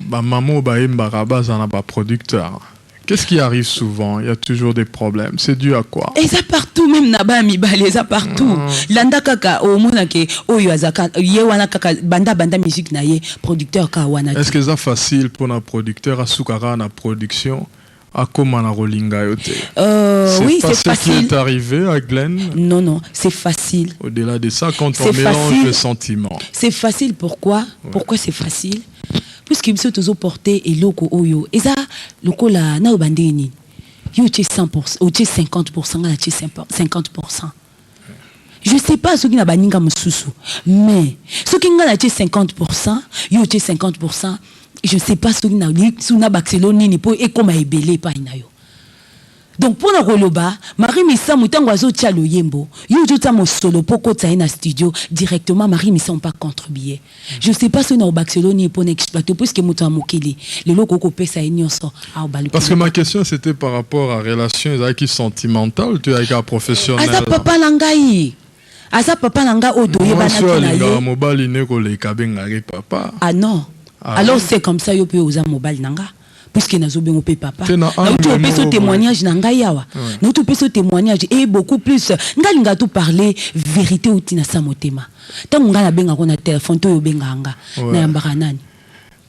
bamama bayembaka baza na baproducteur. Qu'est-ce qui arrive souvent? Il y a toujours des problèmes. C'est dû à quoi? Eza partout, même na bana mibale, eza partout. Landa kaka, omonake oyo azaka ye wana kaka banda banda musique na ye, producteur kaka wana. Est-ce que c'est facile pour un producteur asukaka na production, akoma na kolinga yo te? C'est oui, pas c'est ce qui facile. est arrivé à Glenn? Non, c'est facile. Au-delà de ça, quand on C'est mélange facile. les sentiments. C'est facile, pourquoi? Pourquoi c'est facile? Puisque biso tozoporte eloko oyo eza lokola na oyo bandenge nini, yo otie 100, otie 50, nga natie 50. Je sais pas soki na baninga mosusu, mais soki nga natie 50, yo otie 50, je sais pas soki na bakiselo nini mpo ekóma ebele epai na yo. Donc mpona koloba, Marie Misamu ntango azotia loyembo, yo ozotia mosolo mpo okotisa ye na studio directement. Marie Misamu mpa contribuer, je sais pas soki na obakiselo nini mpona exploiter, puisque moto ya mokili lelo okoki kopesa ye nyonso. Parce que ma question, c'était par rapport à relation ezalaki sentimentale to ezalaki ya professionnel? Aza papa na ngai, aza papa na ngai oyo toyebanaki na alingaka ye. Mobali ne koleka abengaki papa. Ah non. Ah Alors oui. c'est comme ça, yo mpe oza mobali na nga, puisque nazobenga mpe papa. Te na Nauti angle opesa moko. témoignage na ngai awa, nauti opesa témoignage et beaucoup plus ngai alinga to parler vérité outi na sa motema. Ntango ngai nabengako na telefone to oyo obengaka nga, nayambaka nani?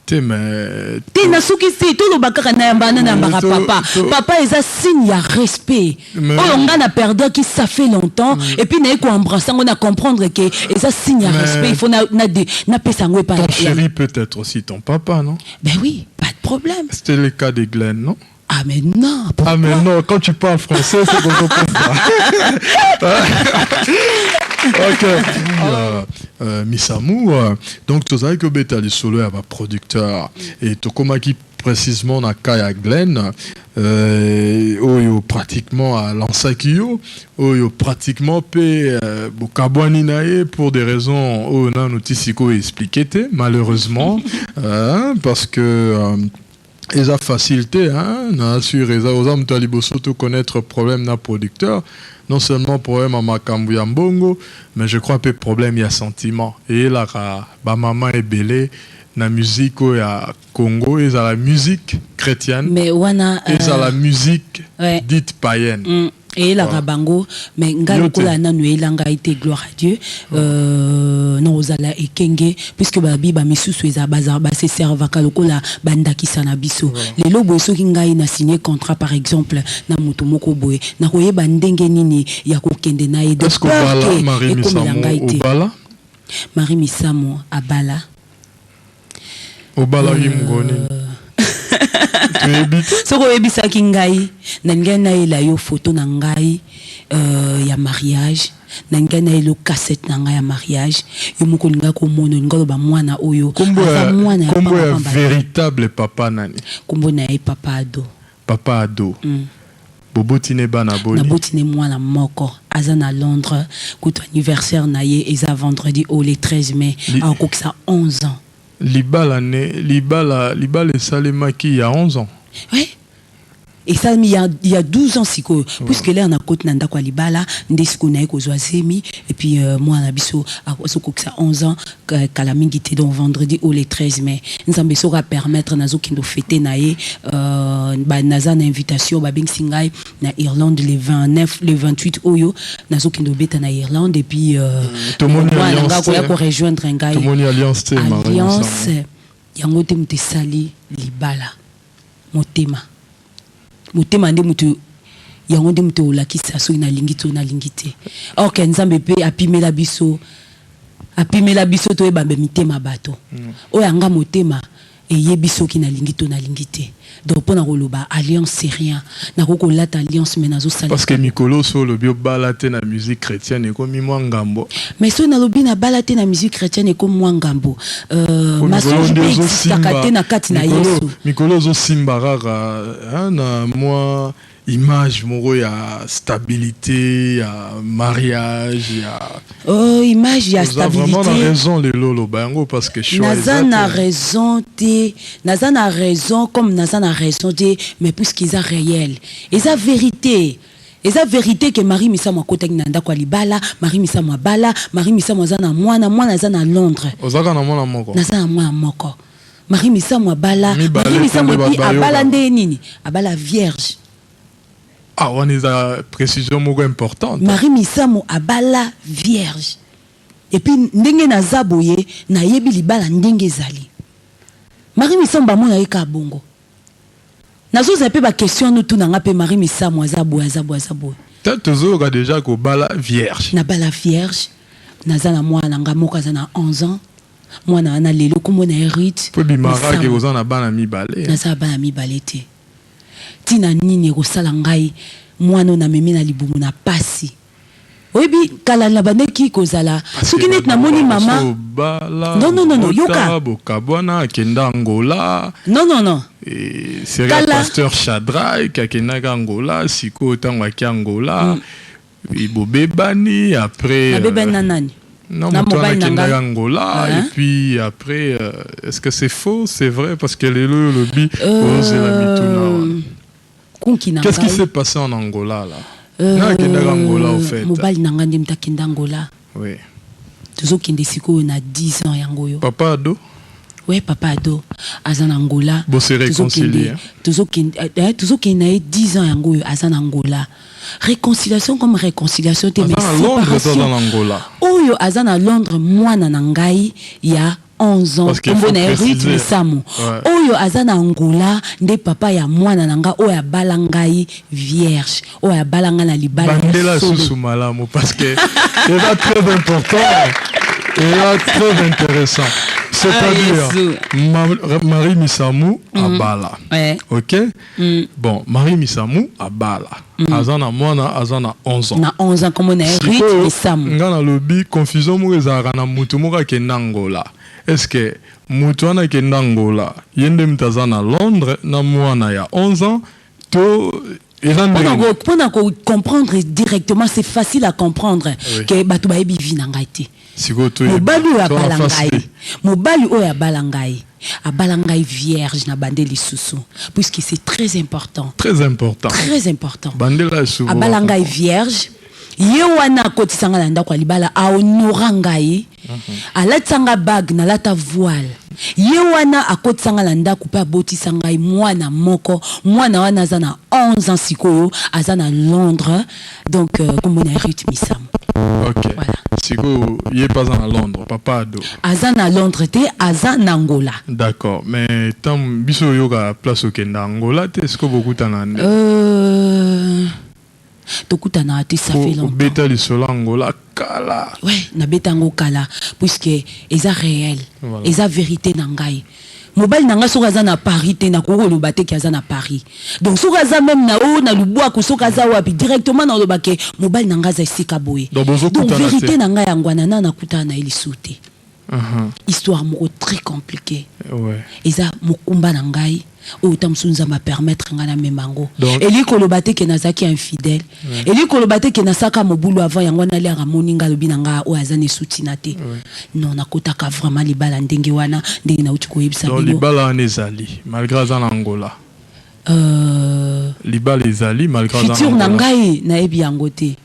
Te, mais Te, nasuki si toloba kaka nayambaka nani, nayambaka papa. Papa eza signe ya respect oyo ngai na perdaki, ça fait longtemps, et puis naye koembrasser yango, na comprendre ke eza signe ya respect, il faut napesa yango epai. Ton chéri peut être aussi ton papa, non? Ben oui, pas de problème. C'était le cas de Glenn, non? Ah mais non. Ah mais non, quand tu parles français, c'est qu'on comprend pas. Ok. Misamu, donc tozalaki kobeta lisolo ya baproducteur et tokomaki précisément na cas ya Glenn, oyo pratiquement alansaki yo, oyo pratiquement mpe bokabwani na ye pour des raisons oyo nanu ti sikoyo expliqué te, malheureusement, parce que eza facilité, hein, na sûr eza oza moto ya liboso to connaître problème na producteur, non seulement problème ya makambo ya mbongo, mais je crois mpe problème ya sentiment eyelaka bamama ebele na musique oyo ya Congo, ezala musique chrétienne, Mais wana ezala musique dite païenne. Eyelaka bango, mais ngai Yo te. Lokola nanu eyela ngai te, gloire à Dieu. Na kozala ekenge, puisque babi bamisusu eza base servaka lokola bandakisa na biso. Lelo boye, soki ngai na signé contrat par exemple na moto moko boye, nakoyeba ndenge nini ya kokende na ye de Est-ce peur qu'obala ke Marie ekomela Misamu? ngai te. Obala? Marie Misamu abala. Obalaki mokolo nini? Toyebi te. Soki oyebisaki ngai, nalingai nayela yo foto na ngai ya mariage, nalingai nayela yo cassette na ngai ya mariage. Yo moko olingai komona, olingai oloba mwana oyo Kombo aza ya mwana ya kombo ya pamba-pamba. Véritable papa nani? Kombo na ye Papa Ado. Papa Ado. Boboti ne bana boni? Naboti ne mwana moko, aza na Londres. Kutu anniversaire na ye eza vendredi oyo, le 13 mai, akokisa 11 ans. Libala ne libala esalemaki ya 11 ans? Oui. Esalami ya 12 ans sikoyo, puisque l'heure nakoti na ndako ya libala nde sikoyo naye kozwa zemi. Et puis mwana na biso azokokisa 11 ans kala mingi te, donc vendredi o le 13 mai, Nzambe soki apermettre, nazokende ofêter na ye. Naza na invitation, babengisi ngai na Irlande le 29, le 28 oyo nazokende obeta na Irlande. Et puis mwana nga akoya korejoindre ngai. Alliance yango te moto esali libala. Motema, motema nde moto yango nde moto olakisa soki nalingi to nalingi te. Or que Nzambe mpe apimela biso, apimela biso toyebambe mitema bato. Oyo anga motema eyebi soki nalingi to nalingi te. Donc mpo na koloba alliance, c'est rien. Nakoki kolata alliance, mais nazosala. Parce que mikolo so olobi obala te na musique chrétienne, ekomi mwa ngambo. Mais soki nalobi nabala te na musique chrétienne, ekomi mwa ngambo. Mensonge mpe existaka te na kati na Yesu. Mikolo ozosimba kaka na mwa image moko ya stabilité, ya mariage, ya Oh, image ya stabilité. Vraiment na raison lelo oloba yango, parce que choix naza na raison te, naza na raison comme naza na raison te, mais puisque eza réel, eza vérité, eza vérité que Marie Misamu akotaki na ndako ya libala. Marie Misamu abala, Marie Misamu aza na mwana, mwana aza na Londres. Ozaka na mwana moko? Naza na mwana moko. Marie Misamu abala. Marie Misamu et puis abala nde nini? Abala vierge. Ah, wana eza précision moko importante. Marie Misamu abala vierge. Et puis ndenge naza boye, nayebi libala ndenge ezali. Marie Misamu bamona ye kaka bongo. Nazozala mpe baquestion nutu na nga mpe. Marie Misamu aza boye, aza boye, aza boye. Te, tozoyoka déjà kobala vierge. Nabala vierge, naza na mwana na nga moko, aza na 11 ans. Mwana wana lelo kombo na ye Ruth. Mpo ebimakaki oza na bana mibale. Naza na bana mibale te. Ntina nini ekosala ngai mwana oyo namemi na libumu na pasi? Oyebi, kala na bandeki kozala soki neti namoni mama. Non, non, non, non, yoka. Bokabwana, akenda Angola. Non, non, non. Série pasteur Shadrach akendaki Angola. Sikoyo ntango aki Angola, bobebani après. Nabebani na nani? Non, moto wana akendaki Angola. Et puis après, est-ce que c'est faux, c'est vrai? Parce que lelo oyo olobi ozela mituna wana. Qu'est-ce qui s'est passé en Angola là? Na akendaki Angola au fait? Mobali na ngai nde moto akenda Angola. Tozokende sikoyo na 10 ans yango oyo. Papa Ado? Oui, papa Ado aza na Angola. Bose réconcilier? Tozokende na ye 10 ans yango oyo aza na Angola. Réconciliation comme réconciliation te, mais séparation. Oyo aza na Londres, mwana na ngai ya 11 ans, kombo na ye Ruth Misamu. Oyo aza na Angola nde papa ya mwana na nga oyo abala ngai vierge, oyo abala ngai na libala. Bandela susu malamu, parce que eza très important, eza très intéressant. C'est-à-dire Marie Misamu abala. Ok. Bon, Marie Misamu abala, aza na mwana, aza na 11 ans. Na 11 ans, kombo na ye Ruth Misamu. Nga nalobi confusion moko ezalaka na mutu moko akenda Angola. Est ce que mutu wana akenda Angola, ye nde mutu aza na Londres na mwana ya 11 ans, to eza mpona comprendre directement? C'est facile à comprendre que bato bayebi vie na ngai te. Mobali oyo abala ngai, mobali oyo abala ngai, abala ngai vierge. Na bande lisusu, puisque c'est très important. Très important. Très important. Bandela. Abala ngai vierge. Ye wana akotisa ngai na ndako ya libala, ahonora ngai, alatisa nga bague, nalata voile. Ye wana akotisa ngai na ndako mpe abotisa ngai mwana moko. Mwana wana aza na 11 ans sikoyo, aza na Londres. Donc kombo na Ruth Misamu. Ok. Voilà. Sikoyo ye mpe aza na Londres, papa Ado? Aza na Londres te, aza na Angola. D'accord, mais ntango biso oyoka place okenda Angola te, sikoyo bokutana nde? Tokutanaka te, ça fait longtemps. Obeta lisolo Angola kala. Ouais, nabeta yango kala, puisque eza réel. Voilà. Eza vérité na ngai. Mobali na ngai soki aza na Paris te, nakoki koloba te ke aza na Paris. Donc soki aza même na oyo na lubwaku, soki aza wapi, directement naloba ke mobali na ngai aza esika boye. Donc donc vérité na ngai yango wana. Na nakutana na ye lisusu te. Histoire moko très compliqué. Eza mokumba na ngai oyo ta mosusu Nzambe apermettre ngai namema yango. Elingi koloba te ke nazalaki infidèle, elingi koloba te ke nasalaka mobulu avant. Yango wana liaka amoni ngai, alobi na ngai oyo aza na esutina te. Non, nakotaka vraiment libala ndenge wana, ndenge nauti koyebisa bino. Libala wana ezali malgré aza na Angola? Libala ezali malgré aza Futur na Angola. ngai, nayebi yango te.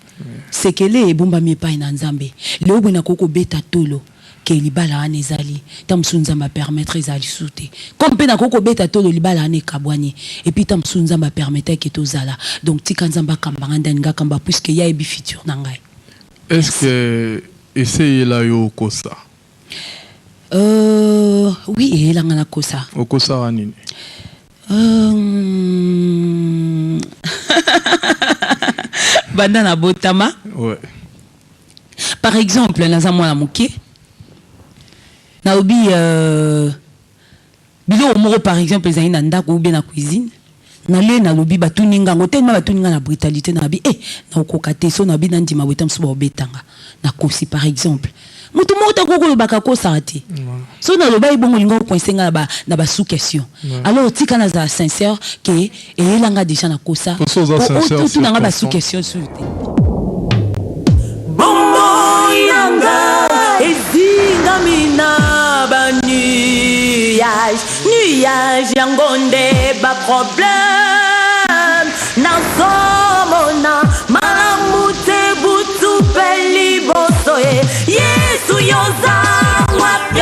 Sekele ebombami epai na Nzambe. Leo boye nakoki kobeta tolo ke libala wana ezali, ta mosusu Nzambe apermettre ezala lisusu te. Comme mpe nakoki kobeta tolo libala wana ekabwani, et puis ta mosusu Nzambe apermettre ke tozala. Donc tika Nzambe akamba ngai nde alingi akamba, puisque ye ayebi futur na ngai. Est ce que eseyela yo okosa? Oui, eyelanga nakosa. Okosaka nini? Banda nabotama, par exemple, naza mwana moke, nalobi biloko moko, par exemple, ezali na ndako ou bien na cuisine, nale nalobi, batuni ngango telema, batuni nga na brutalité, nalobi e nakokoka te. So nalobi nandima boye, ta mosusu baobetanga, nakosi. Par exemple, motu moko te akoki kolobaka akosaka te. So naloba ye bongo, olinga ocoincer nga na ba sous question. Alors tika nazala sincère ke eyelanga déjà nakosa. Po so oza sincère, otuna nga ba c'est sous question su te. Bomoi na nga ezingami na banuage, nuage yango nde baproblème. Nazomona malamu te butu mpe liboso ye. Yesu, yoza wapi?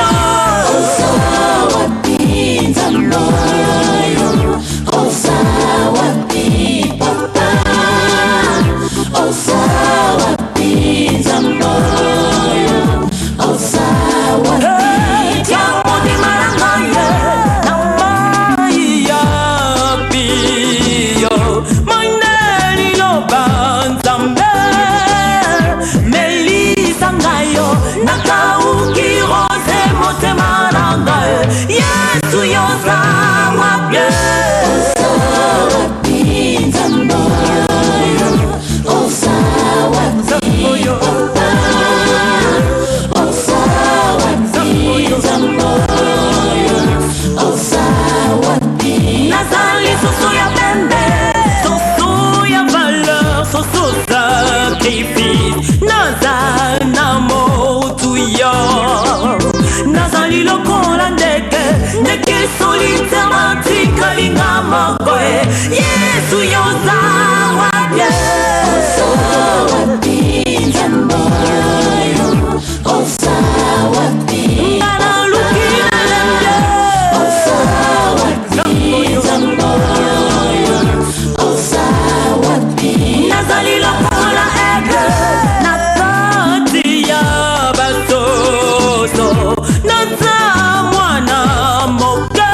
Oza wapi, Nzambe oyo? Oza wapi, Papa? Oza wapi, Nzambe oyo? Oza wapi? Tia motema na ngai ye na mai ya pio, mai nde liloba. Nzambe, melisa ngai yo, nakauki rosée motema na ngai. Yesu, yoza wapi? Oza wapi, Nzambe oyo? Oza wapi, Papa? Oza wapi, Nzambe oyo? Oza wapi? Nazali soso ya pembe, soso ya valeur, soso sacrifice. Naza na motuya, nazali lokola ndeke, ndeke solitaire, matikalinga moko e. Yesu, yoza wapi? Oza wapi, Nzambe oyo? Oza wapi? Nga naluki, nalembi. Oza wapi, Nzambe oyo? Oza wapi? Nazali lokola aigle na kati ya basoso, naza mwana moke.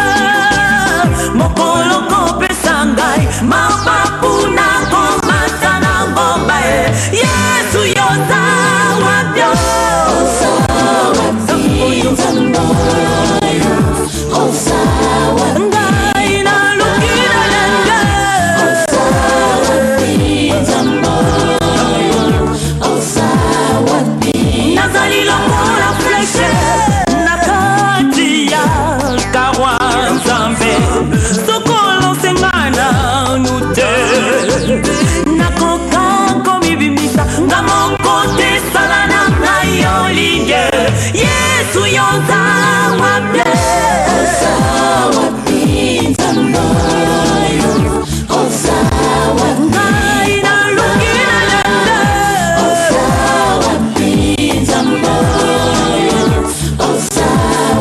Mokolo kopesa ngai mapapu, nakomata na ngomba e. Yesu, yoza wapi? Oza wapi, Nzambe oyo? Oza wapi? Ngai naluki, nalembi. Oza wapi, Nzambe oyo? Oza wapi? Nazali lokola flèche na kati ya carreau. Nzambe, sokolo osenga nanu te, nakoka komibimisa nga moko te. Sala na ngai olinge. Yesu, yoza wapi? Oza wapi, Nzambe oyo? Oza wapi? Ngai naluki, nalembi. Oza wapi, Nzambe oyo? Oza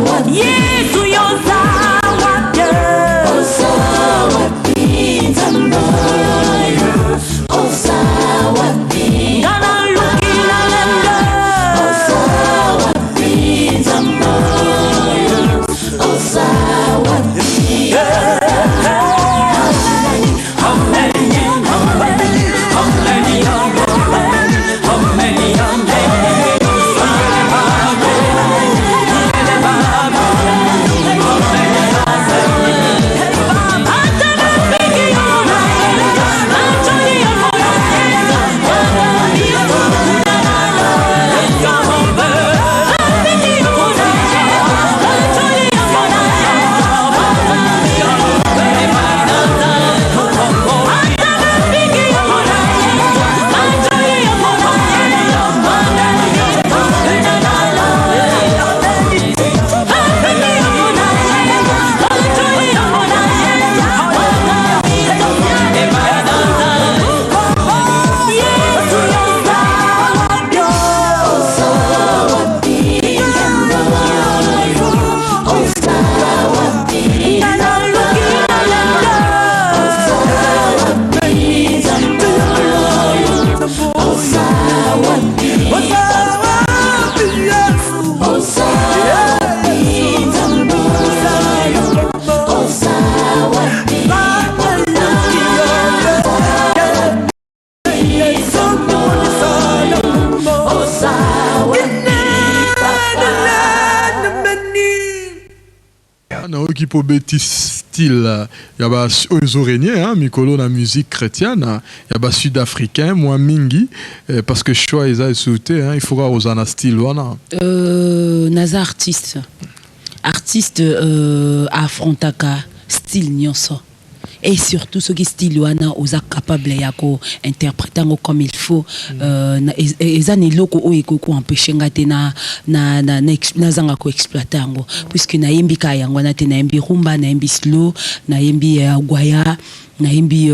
wapi? Yesu, yoza wapi? Oza wapi, Nzambe oyo? Oza wapi? Nga naluki, nalembi. Oza wapi, Nzambe oyo? Nayoki mpo obeti style ya ba oyo ezo regner hein, mikolo na musique chretienne ya ba sud africain mwa mingi parce que choix eza lisusu te hein, il faut kaka kozala na style wana. Naza artiste. Artiste a affrontaka style nyonso. Et surtout soki style wana oza capable ya ko interpreter yango comme il faut, eza na eloko oyo ekoki ko empecher nga te na na na nazanga ko exploiter yango, puisque nayembi kaka yango wana te. Nayembi rumba, nayembi slow, nayembi gwaya, nayembi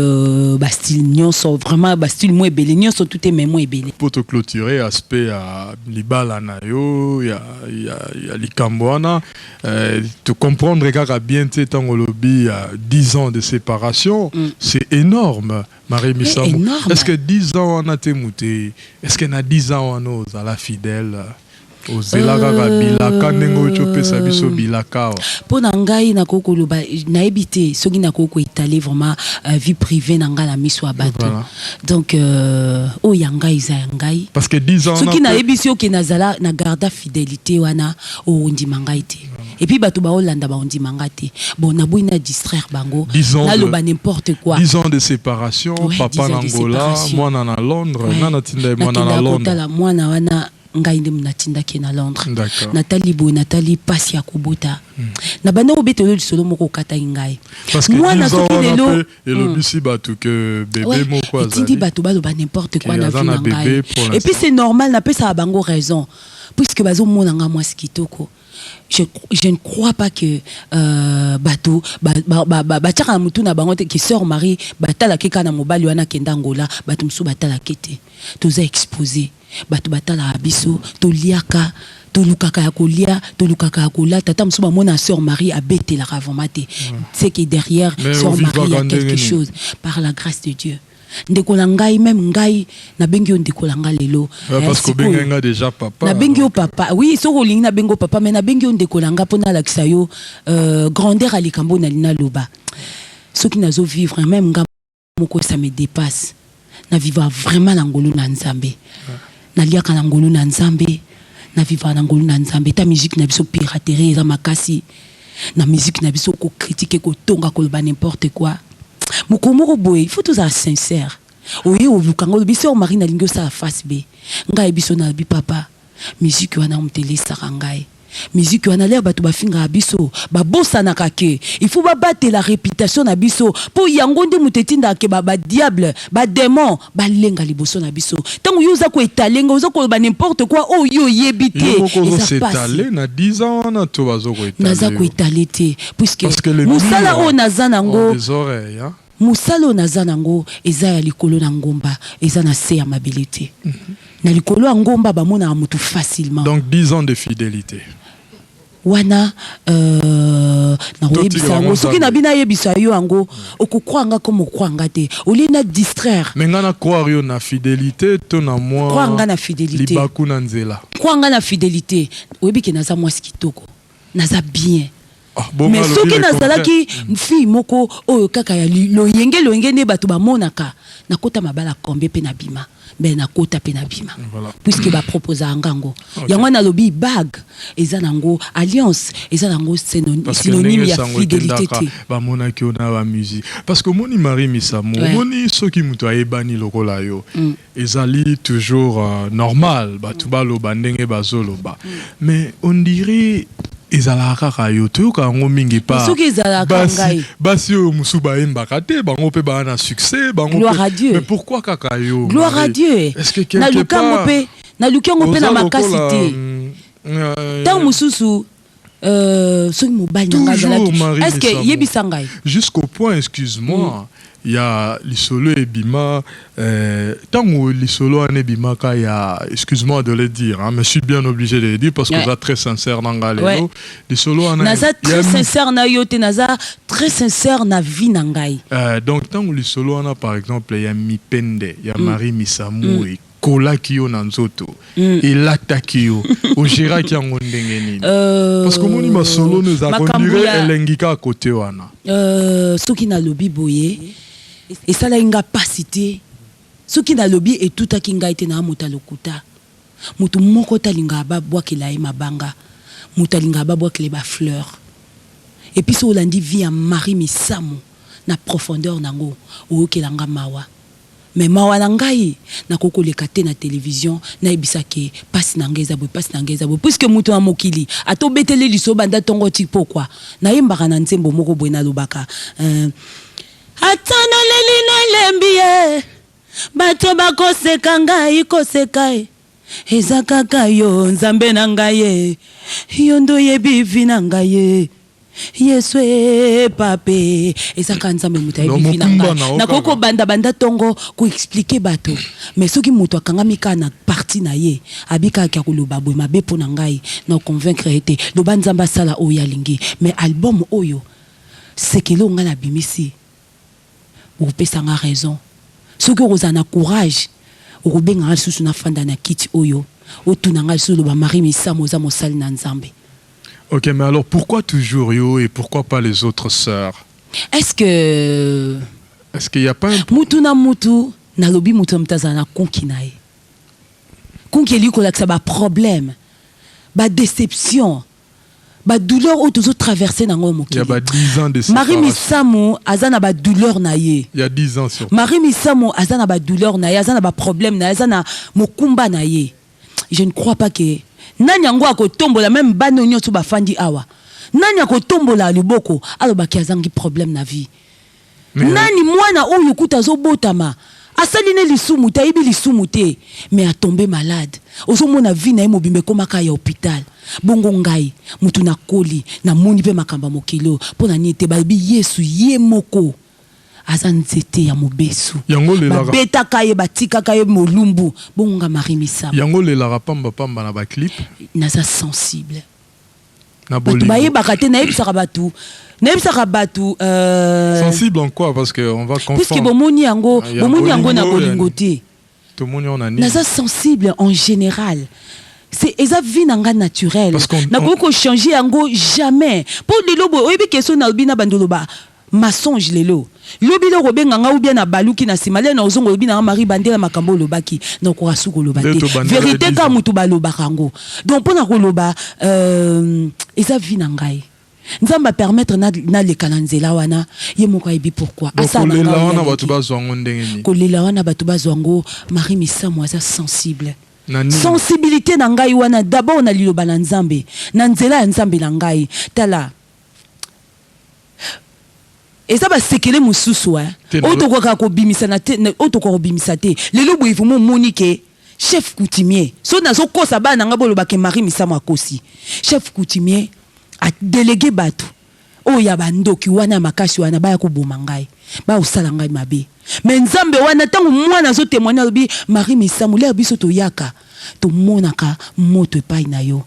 ba style nyonso, vraiment ba style mo ebele nyonso tout te, mais mo ebele. Po to cloturer aspect ya libala na yo, ya likambo wana, to comprendre kaka bien te ntango olobi ya 10 ans de séparation. C'est énorme, Marie Misamu. Est ce que 10 ans wana te mute, est ce que na 10 ans wana ozala fidèle, ozela kaka bilaka ndenge oyo opesa biso bilaka awa? Mpo na ngai, nakoki koloba, nayebi te soki nakoki koétaler vraiment vie privée na ngai na miso ya bato. Donc oyo ya ngai eza ya ngai. Parce que 10 ans Soki nayebisi oke nazala na garda fidélité wana, ondima ngai te. Et puis bato baolanda, baondima nga te. Bon, naboyi na distraire bango, naloba n'importe quoi. 10 ans de séparation, ouais, papa na Angola, mwana na Londres. Nana tinda mwana na Londres? Kotala mwana wana, ngai nde natindaki na Londres. Natali boye, natali mpasi ya kobota. Na banda kobetela lisolo moko, okataki ngai. Mwana soki lelo Elobisi bato ke bebe moko. Etindi bato baloba n'importe quoi na vie na ngai. Et puis c'est normal, napesaka bango raison, puisque bazomona nga mwasi kitoko. Je ne crois pas que bato batiaka na mutu na bango te ke sœur Marie batalaki kaka na mobali wana akenda Angola. Bato mosusu batalaki te. Toza exposé, bato batalaka biso. Toliaka, tolukaka ya kolia, tolukaka ya kolata. Ata mosusu bamona sœur Marie abetelaka vraiment te, c'est que derrière sœur Marie il y a quelque chose. Par la grâce de Dieu, ndeko na ngai, même ngai nabengi yo ndeko na ngai lelo. Déjà papa. Nabengi yo papa, oui. Soki olingi nabengi yo papa, mais nabengi yo ndeko na ngai mpo nalakisa yo grandeur ya likambo nalingi naloba. Soki nazovivre, même nga moko, ça me dépasse. Navivaka vraiment na ngolu na Nzambe, naliaka na ngolu na Nzambe, navivaka na ngolu na Nzambe. Ta musique na biso, piraterie eza makasi na musique na biso, kocritiquer, kotonga, koloba n'importe quoi. Mokolo moko boye, il faut tozala sincère. Oye olukanga, olobi: "Sœur Marie, nalingi osala face B." Ngai biso nalobi: "Papa, musique wana moto elesaka ngai. Musique wana, lere bato bafingaka biso, babosanaka ke il faut babatela réputation na biso, mpo yango nde moto etindaka ke badiable, badémon balenga liboso na biso." Ntango yo oza koétaler nga, oza koloba n'importe quoi oyo yo oyebi te. Eza pasi na 10 ans wana to Naza koétaler te, puisque mosala oyo naza nango, mosala oyo naza nango eza ya likolo na ngomba, eza na se ya mabele te. Na likolo ya ngomba bamonaka motu facilement. Donc 10 ans de fidélité. Wana nakoyebisa yango. Soki na bino ayebisa yo yango, okocroire nga comme ocroire nga te, olie na distraire. Mais nga na croire yo na fidélité to na mwa Croire nga na fidélité. Libaku na nzela. Croire nga na fidélité. Oyebi ke naza mwasi kitoko, naza bien. Ah, mais soki nazalaki fille moko oyo kaka ya loyenge loyenge nde bato bamonaka, nakota mabala combien mpe nabima? Mais nakota mpe nabima, puisque baproposaka ngango. Yango nalobi, bague eza nango, alliance eza nango synonyme ya fidélité te. Bamonaki yo na bamusique, parce que omoni, Marie Misamu, omoni, soki moto ayebani lokola yo, ezali toujours normal bato baloba ndenge bazoloba. Mais on dirait ezalaka kaka yo, toyoka yango mingi. Pa soki ezalaka ngai. Basi oyo mosusu bayembaka te, bango mpe baa na succès, bango. Gloire à Dieu. Mais pourquoi kaka yo? Gloire à Dieu. Est-ce que quelque Naluki yango mpe, naluki yango mpe na makasi te. Ntango mosusu soki mobali na ngai azalaki, est ce que yebisa ngai. Jusqu'au point, excuse-moi, ya lisolo ebima, ntango lisolo wana ebimaka ya, excuse-moi de le dire, hein, mais je suis bien obligé de le dire parce que oza très sincère na nga lelo, lisolo wana Naza très sincère na yo te, naza très sincère na vie na ngai. Donc ntango lisolo wana, par exemple, ya mipende ya Marie Misamu ekolaki yo na nzoto, elataki yo, ogéraki yango ndenge nini? Parce que omoni, masolo no ezalaka Makambo ondire elengi kaka kote wana. Soki nalobi boye, esalaki nga pasi te. Soki nalobi etutaki ngai te, naa moto alokuta. Moto moko te alingaka babwakela ye mabanga, moto alingaka babwakela ye bafleur. Et puis soki olandi vie ya Marie Misamu na profondeur nango, oyokela nga mawa. Mais mawa na ngai, nakoki koleka te na television nayebisa ke pasi na ngai eza boye, pasi na ngai eza boye, puisque moto na mokili ata obeteli lisolo banda tongo ti pokwa. Nayembaka na nzembo moko boye, nalobaka euh, ata naleli nalembi ye, bato bakoseka ngai koseka ye, eza kaka yo Nzambe na ngai ye, yo nde oyebi vie na ngai ye. Yesu e pape, eza kaka Nzambe moto ayebi vie na ngai. Nakoki kobanda banda tongo ko expliquer bato, mais soki moto akangami kaka na partie na ye, abi kaka ke akoloba boye mabe mpo na ngai, nako convaincre ye te. Loba Nzambe asala oyo ye alingi. Mais album oyo, sekele oyo ngai nabimisi, bokopesa nga raison. Soki okozala na courage, okobenga nga lisusu nafanda na kiti oyo, otuna nga lisusu, oloba Marie Misamu oza mosali na Nzambe. Ok, mais alors pourquoi toujours yo et pourquoi pas les autres sœurs? Est-ce que Est-ce qu'il y a pas un Mutu na mutu, nalobi mutu na mutu azala na kunki na ye. Kunki elingi kolakisa ba problème, ba déception, ba douleur oyo tozo traverser nango mokili. Il y a ba 10 ans de Marie Misamu aza na ba douleur na ye. Il y a 10 ans surtout. Marie Misamu aza na ba douleur na ye, aza na ba problème na ye, aza na mokumba na ye. Je ne crois pas que nani yango akotombola meme bana oyo nionso bafandi awa nani akotombola loboko aloba ke azangi problème na vie? Nani mwana oyo kutu azobotama asali ne lisumu te ayebi lisumu te mais a tombe malade ozomona vie na ye mobimba ekoma kaka ya hopital bongo ngai mutu nakoli namoni pe makambo ya mokili oyo pona nini te balobi yesu ye moko Aza nzete ya mobesu. Yango olelaka. Ba betaka ye ba tikaka ye molumbu bongo nga Marie Misamu. Yango olelaka pamba pamba na ba clip. Naza sensible. Na Batu bolingo. bayebaka te nayebisaka batu nayebisaka batu euh. Sensible en quoi parce que on va Puisque confondre. bomoni yango Ya bomoni yango na bolingo ya bolingo nini? te. Tomoni yango na nini? Naza sensible en general c'est eza vie na nga naturel Parce qu'on nakoki ko changer yango jamais po lelo boye oyebi ke soki nalobi nabanda oloba Mensonge lelo lobi loko obenga nga ou bien na baluki na sima lelo nakozonga olobi na nga Marie bandela makambo olobaki nakoka su koloba Nde te tobandela verite 10 kaka ans. mutu balobaka yango donc pona koloba euh eza vie na ngai nzambe a permettre na naleka na nzela wana ye moko ayebi pourquoi Donc asala na kolela ngai oyo wana bato alingi bazwa yango ndenge nini? kolela wana bato bazwa yango Marie Misamu aza sensible Na nini? sensibilite na ngai wana d'abord na liloba na nzambe na nzela ya nzambe na ngai tala Eza ba sekele mususu hein oyo tokokaka kobimisa na te oyo tokoka kobimisa te lelo boye vraiment omoni ke chef coutumier soki nazo kosa bana na nga boloba ke Marie Misamu akosi chef coutumier a delegue batu oyo ya ba ndoki wana ya makasi wana baya koboma ngai baya kosala ngai mabe mais nzambe wana tango mwana azo temoigne alobi Marie Misamu lere biso toyaka tomonaka moto epai na yo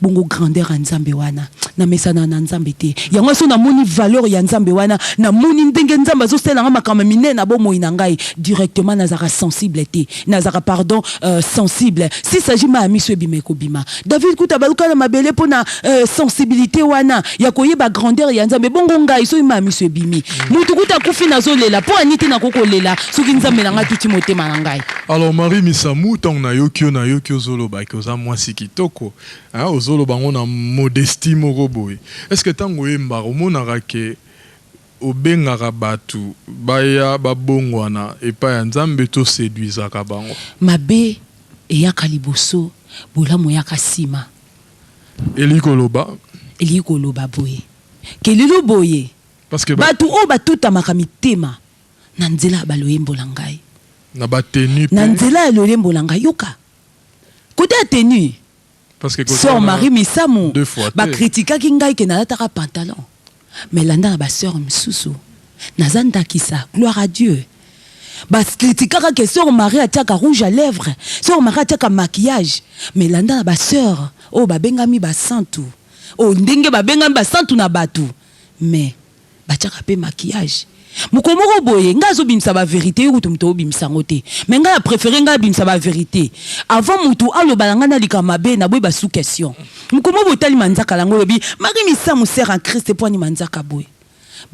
Bongo grandeur ya Nzambe wana? Na mesanaka na Nzambe te. Yango soki na moni valeur ya Nzambe wana, na moni ndenge Nzambe azo salela nga makambo ya minene na bomoi na ngai, directement nazalaka sensible te. Nazalaka pardon sensible. S'il s'agit mayi ya miso ebima ekobima. David kutu abaluka na mabele pona sensibilite wana ya koyeba grandeur ya Nzambe. Bongo ngai soki mayi ya miso ebimi, mutu kutu akufi nazo lela, po ani te nakoki kolela soki Nzambe na ngai atuti motema na ngai? Alors Marie Misamu tango nayoki yo nayoki ozoloba ke oza mwasi kitoko hein ozoloba yango na modestie moko boye est ce que tango oyembaka omonaka ke obengaka batu baya babongwana epai ya Nzambe to seduisaka bango? Mabe eyaka liboso, bolamu eyaka sima. Elingi koloba? Elingi koloba boye ke lelo boye Parce que ba. Batu oyo batutamaka mitema Na nzela ya ba loyembo na ngai. Na ba tenue pe. Na nzela ya loyembo na ngai yoka cote ya tenue. Parce que Soeur wana Marie Misamu deux fois ba te. critikaki ngai ke nalataka pantalon mais landa na ba soeurs misusu naza ndakisa gloire à Dieu. Ba critikaka ke soeur Marie atiaka rouge à lèvres, soeur Marie atiaka maquillage mais landa na ba soeurs oyo babengami ba santu oyo ndenge babengami ba santu na batu mais Batiaka pe maquillage mokolo moko boye ngai azo bimisa ba verite yo kutu mutu obimisa yango te mais ngai na prefere ngai abimisa ba verite avant mutu aloba na ngai na likambo mabe na boyi ba sous question mokolo moko boye otali manzaka na ngai olobi Marie Misamu sœur en Christ po ani manzaka boye?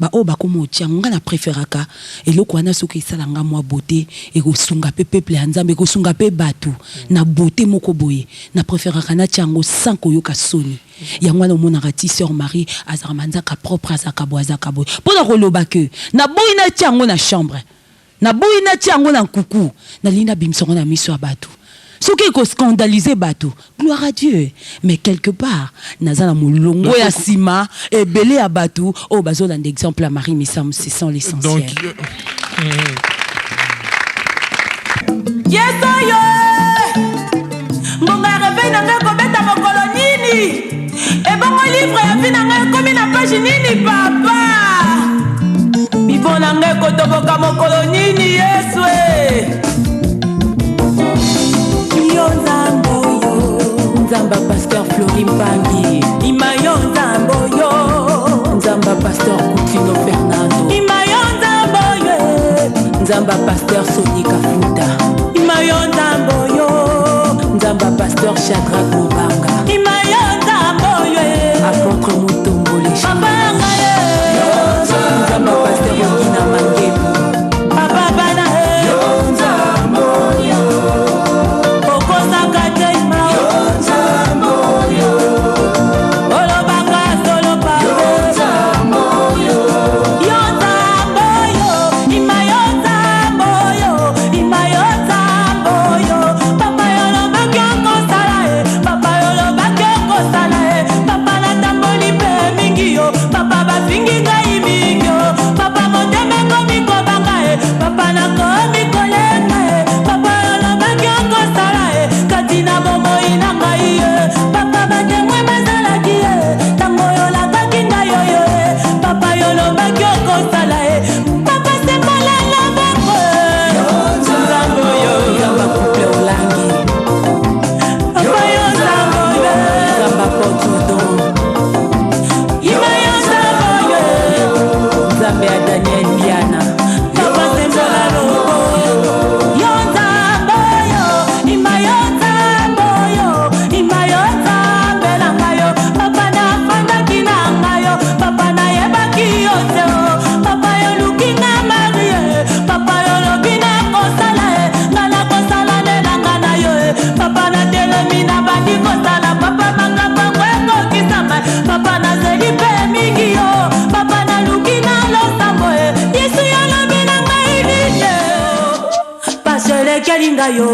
Ba oyo bakoma otia yango, nga na preferaka eloko wana soki esala nga mwa beaute, ekosunga pe peuple ya Nzambe, ekosunga pe batu na beaute moko boye. Na preferaka natia yango sans koyoka soni. Yango wana omonaka ti soeur Marie azalaka manzaka propre, azalaka boye, azalaka boye. Pona koloba que naboyi natia yango na chambre, naboyi natia yango na nkuku, nalingi nabimisa yango na miso ya batu. Soki eko scandaliser batu, gloire à Dieu. Mais quelque part, naza na molongo ya sima ebele ya batu oyo bazolanda exemple ya Marie Misamu, c'est sans l'essentiel. Donc, Yesu oyo ngonga ya reveil na ngai ekobeta mokolo nini? Ebongo livre ya vie na ngai ekomi na page nini papa? Bibo na ngai ekotoboka mokolo nini Yesu e? Yo Nzambe oyo, Nzambe pasteur Flori Mpangi, ima yo Nzambe oyo, Nzambe pasteur Kutino Fernando, ima yo Nzambe oyo, Nzambe pasteur Sony Kafuta, ima yo Nzambe oyo, Nzambe pasteur Shadrach Mobanga, ima yo Nzambe oyo, apôtre Mutombo le papa ngai Nzambe pasteur Ogina Mangebu, papa bana okosaka te ima olobaka solo papa yo Nzambe oyo, ima yo Nzambe oyo, ima yo Nzambe oyo, papa yo olobaki okosala e, papa yo olobaki okosala e, papa natamboli mpe mingi yo, papa bafingi ngai mingi yo, papa motema ekomi kobanga e, papa nakomi kolenga e, papa yo olobaki okosala e, kati na bomoi na ngai e, papa batemwe bazalaki e, ntango oyo olakaki ngai oyo e, papa yo olobaki okosala e, papa sembola loboko e, Nzambe oyo, Nzambe couple Olangi, papa yo Nzambe oyo, Nzambe apôtre Odon, ima yo Nzambe oyo, Nzambe ya Daniel Biana, papa sembola loboko, yo Nzambe oyo, ima yo Nzambe oyo, ima yo Nzambe na ngai yo, papa nafandaki na ngai yo, papa nayebaki yo te o, papa yoluki nga Marie, papa yolobi nakosala e, nga nakosala nde na nga na yo e, papa natelemi nabandi kosala, papa makambo yango ekokisama, papa nazeli mpe mingi yo, papa naluki na losambo e, Yesu yolobi na ngai nini pasi elekeli ngai yo,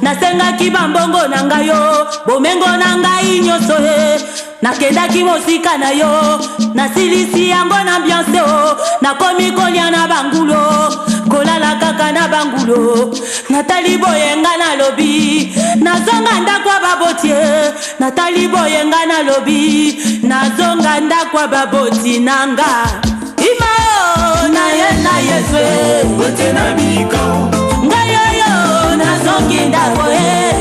nasengaki bambongo na ngai yo, bomengo na ngai nyonso e, nakendaki mosika na yo, nasilisi yango na ambiance o, nakomi kolia na bangulo, kolala kaka na bangulo, natali boye nga nalobi, nazonga ndako ya baboti e, natali boye nga nalobi, nazonga ndako ya baboti na nga. Ima o, na ye na Yesu e, ngai oyo nazongi ndako e,